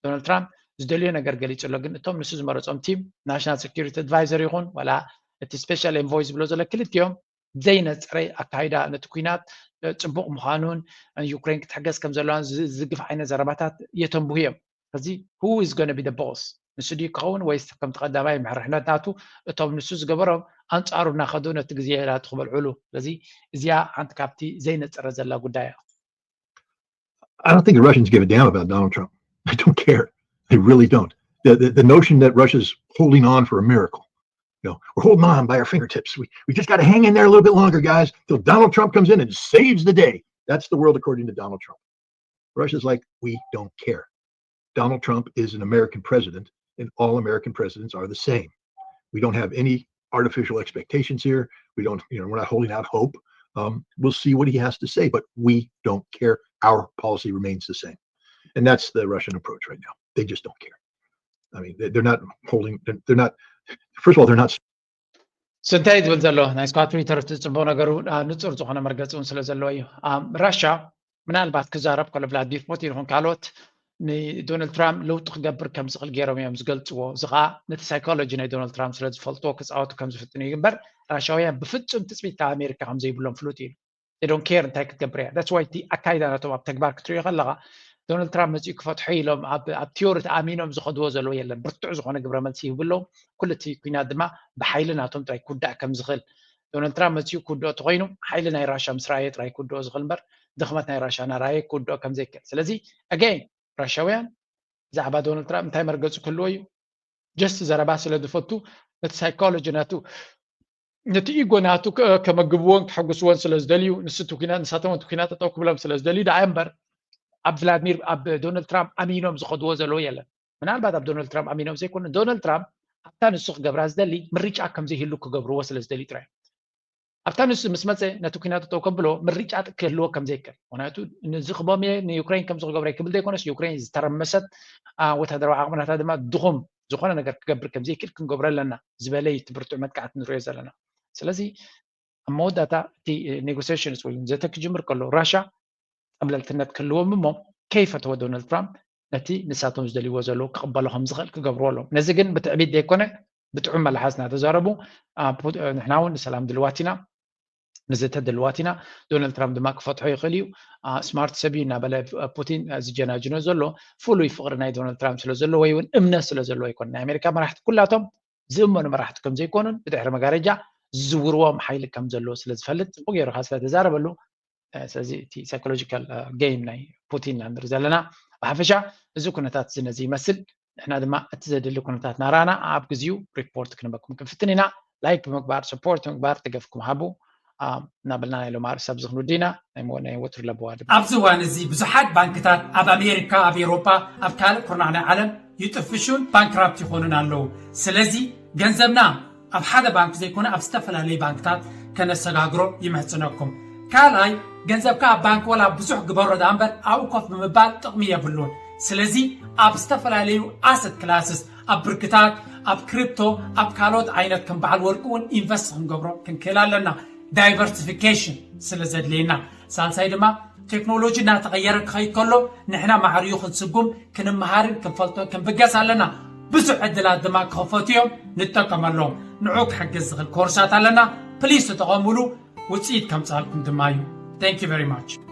ዶናልድ ትራምፕ ዝደልዮ ነገር ገሊፁ ኣሎ፣ ግን እቶም ንሱ ዝመረፆም ቲም ናሽናል ሴኩሪቲ ኣድቫይዘር ይኹን ዋላ እቲ ስፔሻል ኤንቮይ ዝብሎ ዘሎ ክልቲኦም ዘይነፀረ ኣካይዳ ነቲ ኩናት ፅቡቕ ምዃኑን ዩክሬን ክትሕገዝ ከም ዘለዋን ዝዝግፍ ዓይነት ዘረባታት የተንብሁ እዮም። ስለዚ who is gonna be the boss ንሱ ድዩ ክኸውን ወይስ ከምቲ ቀዳማይ ምሕርሕነት ናቱ እቶም ንሱ ዝገበሮም ኣንፃሩ እናኸዱ ነቲ ግዜ ናቱ ክበልዕሉ። ስለዚ እዚኣ ሓንቲ ካብቲ ዘይነፀረ ዘላ ጉዳይ እያ። I don't think the Russians give a damn about Donald Trump. I don't care. They really don't. The, the, the notion that Russia's holding on for a miracle, you know, we're holding on by our fingertips. We, we just got to hang in there a little bit longer, guys, till Donald Trump comes in and saves the day. That's the world according to Donald Trump. Russia's like, we don't care. Donald Trump is an American president, and all American presidents are the same. We don't have any artificial expectations here. We don't, you know, we're not holding out hope. Um, we'll see what he has to say, but we don't care. Our policy remains the same. And that's the Russian approach right now. They just don't care. I mean, they- they're not holding, they're, they're not, first of all, they're not ስንታይ ዝብል ዘሎ ናይ ስኳት ሪተር እቲ ፅቡቅ ነገሩ ንፁር ዝኾነ መርገፂ እውን ስለ ዘለዎ እዩ። ራሻ ምናልባት ክዛረብ ከሎ ቭላድሚር ፑቲን ይኹን ካልኦት ንዶናልድ ትራምፕ ለውጢ ክገብር ከም ዝኽእል ገይሮም እዮም ዝገልፅዎ። እዚ ከዓ ነቲ ሳይኮሎጂ ናይ ዶናልድ ትራምፕ ስለ ዝፈልጥዎ ክፃወቱ ከም ዝፍትኑ እዩ። እምበር ራሻውያን ብፍፁም ትፅቢት ካብ ኣሜሪካ ከም ዘይብሎም ፍሉጥ እዩ። ዶን ኬር እንታይ ክትገብር እያ። ዳትስ ዋይ እቲ ኣካይዳ ናቶም ኣብ ተግባር ክትሪኦ ከለካ ዶናልድ ትራምፕ መፂኡ ክፈትሖ ኢሎም ኣብ ቲዮሪ ተኣሚኖም ዝኸድዎ ዘለዎ የለን። ብርቱዕ ዝኾነ ግብረ መልሲ ይህቡ ኣለዉ። ኩሉ እቲ ኩናት ድማ ብሓይሊ ናቶም ጥራይ ክውዳእ ከም ዝኽእል፣ ዶናልድ ትራምፕ መፂኡ ክውድኦ ተኮይኑ ሓይሊ ናይ ራሻ ምስ ረኣየ ጥራይ ክውድኦ ዝኽእል እምበር ድኽመት ናይ ራሻ እናረኣየ ክውድኦ ከም ዘይክእል። ስለዚ ኣገይን ራሻውያን ብዛዕባ ዶናልድ ትራምፕ እንታይ መርገፂ ክህልዎ እዩ? ጀስት ዘረባ ስለ ዝፈቱ ነቲ ሳይኮሎጂ ናቱ ነቲ ኢጎ ናቱ ከመግብዎን ከሐጉስዎን ስለ ዝደልዩ ንስቲ ኩናት ንሳቶም እቲ ኩናት ጠጠው ክብሎም ስለ ዝደልዩ ደኣ እምበር ኣብ ቭላድሚር ኣብ ዶናልድ ትራምፕ ኣሚኖም ዝኸድዎ ዘለዎ የለን። ምናልባት ኣብ ዶናልድ ትራምፕ ኣሚኖም ዘይኮኑ ዶናልድ ትራምፕ ኣብታ ንሱ ክገብራ ዝደሊ ምርጫ ከም ዘይህሉ ክገብርዎ ስለ ዝደልዩ ጥራይ ኣብታ ንሱ ምስ መፀ ነቲ ኩናት ጠጠው ከብሎ ምርጫ ክህልዎ ከም ዘይክእል ምክንያቱ ንዝኽቦም እየ ንዩክሬን ከም ዝክገብረ ክብል ዘይኮነስ ዩክሬን ዝተረመሰት ወታደራዊ ዓቕምናታ ድማ ድኹም ዝኾነ ነገር ክገብር ከም ዘይክእል ክንገብሮ ኣለና ዝበለ እዩ እቲ ብርቱዕ መጥቃዕቲ ንሪኦ ዘለና። ስለዚ ኣብ መወዳእታ እቲ ኔጎሲሽንስ ወይ ዘተ ክጅምር ከሎ ራሻ ጠብለልትነት ክህልዎም እሞ ከይፈተወ ዶናልድ ትራምፕ ነቲ ንሳቶም ዝደልይዎ ዘለዉ ክቕበሎ ከም ዝኽእል ክገብርዎ ኣለዎም። ነዚ ግን ብትዕቢት ዘይኮነ ብጥዑም መላሓስ እናተዛረቡ ንሕና እውን ንሰላም ድልዋት ኢና ንዘተ ድልዋት ኢና። ዶናልድ ትራምፕ ድማ ክፈትሖ ይኽእል እዩ። ስማርት ሰብ እዩ እናበለ ፑቲን ዝጀናጅኖ ዘሎ ፍሉይ ፍቕሪ ናይ ዶናልድ ትራምፕ ስለ ዘለዎ ወይ እውን እምነት ስለ ዘለዎ ኣይኮነ። ናይ ኣሜሪካ መራሕቲ ኩላቶም ዝእመኑ መራሕቲ ከም ዘይኮኑን ብድሕሪ መጋረጃ ዝዝውርዎም ሓይሊ ከም ዘለዎ ስለ ዝፈልጥ ፅቡቅ ገይሩ ከዓ ስለ ተዛረበሉ ስለዚ እቲ ሳይኮሎጂካል ጌም ናይ ፑቲን ኢና ንርኢ ዘለና። ብሓፈሻ እዚ ኩነታት እዚ ነዚ ይመስል። ንሕና ድማ እቲ ዘድሊ ኩነታት ናራና ኣብ ግዚኡ ሪፖርት ክንበኩም ክንፍትን ኢና። ላይክ ብምግባር ሰፖርት ብምግባር ደገፍኩም ሃቡ። እናበልና ናይ ሎማ ርእሲ ኣብዚ ክንውዲ ኢና። ናይ ወትሩ ለበዋ ድማ ኣብዚ እዋን እዚ ብዙሓት ባንክታት ኣብ ኣሜሪካ ኣብ ኤሮፓ ኣብ ካልእ ኩርናዕ ናይ ዓለም ይጥፍሹን ባንክራፕት ይኾኑን ኣለዉ። ስለዚ ገንዘብና ኣብ ሓደ ባንክ ዘይኮነ ኣብ ዝተፈላለዩ ባንክታት ከነሰጋግሮ ይምህፅነኩም። ካልኣይ ገንዘብካ ኣብ ባንክ ወላ ብዙሕ ግበሮ ደኣ እምበር ኣብኡ ኮፍ ብምባል ጥቕሚ የብሉን። ስለዚ ኣብ ዝተፈላለዩ ኣሰት ክላስስ ኣብ ብርክታት ኣብ ክሪፕቶ ኣብ ካልኦት ዓይነት ከም በዓል ወርቂ እውን ኢንቨስት ክንገብሮ ክንክእል ኣለና። ዳይቨርሲፊኬሽን ስለ ዘድልየና። ሳልሳይ ድማ ቴክኖሎጂ እናተቐየረ ክኸይድ ከሎ ንሕና ማዕርዩ ክንስጉም ክንመሃርን ክንፈልጦን ክንብገስ ኣለና። ብዙሕ ዕድላት ድማ ክኸፈቱ እዮም፣ ንጠቀመሎም። ንዑ ክሕግዝ ዝኽእል ኮርሳት ኣለና። ፕሊስ ተጠቐሙሉ፣ ውፅኢት ከምፅኣልኩም ድማ እዩ። Thank you very much።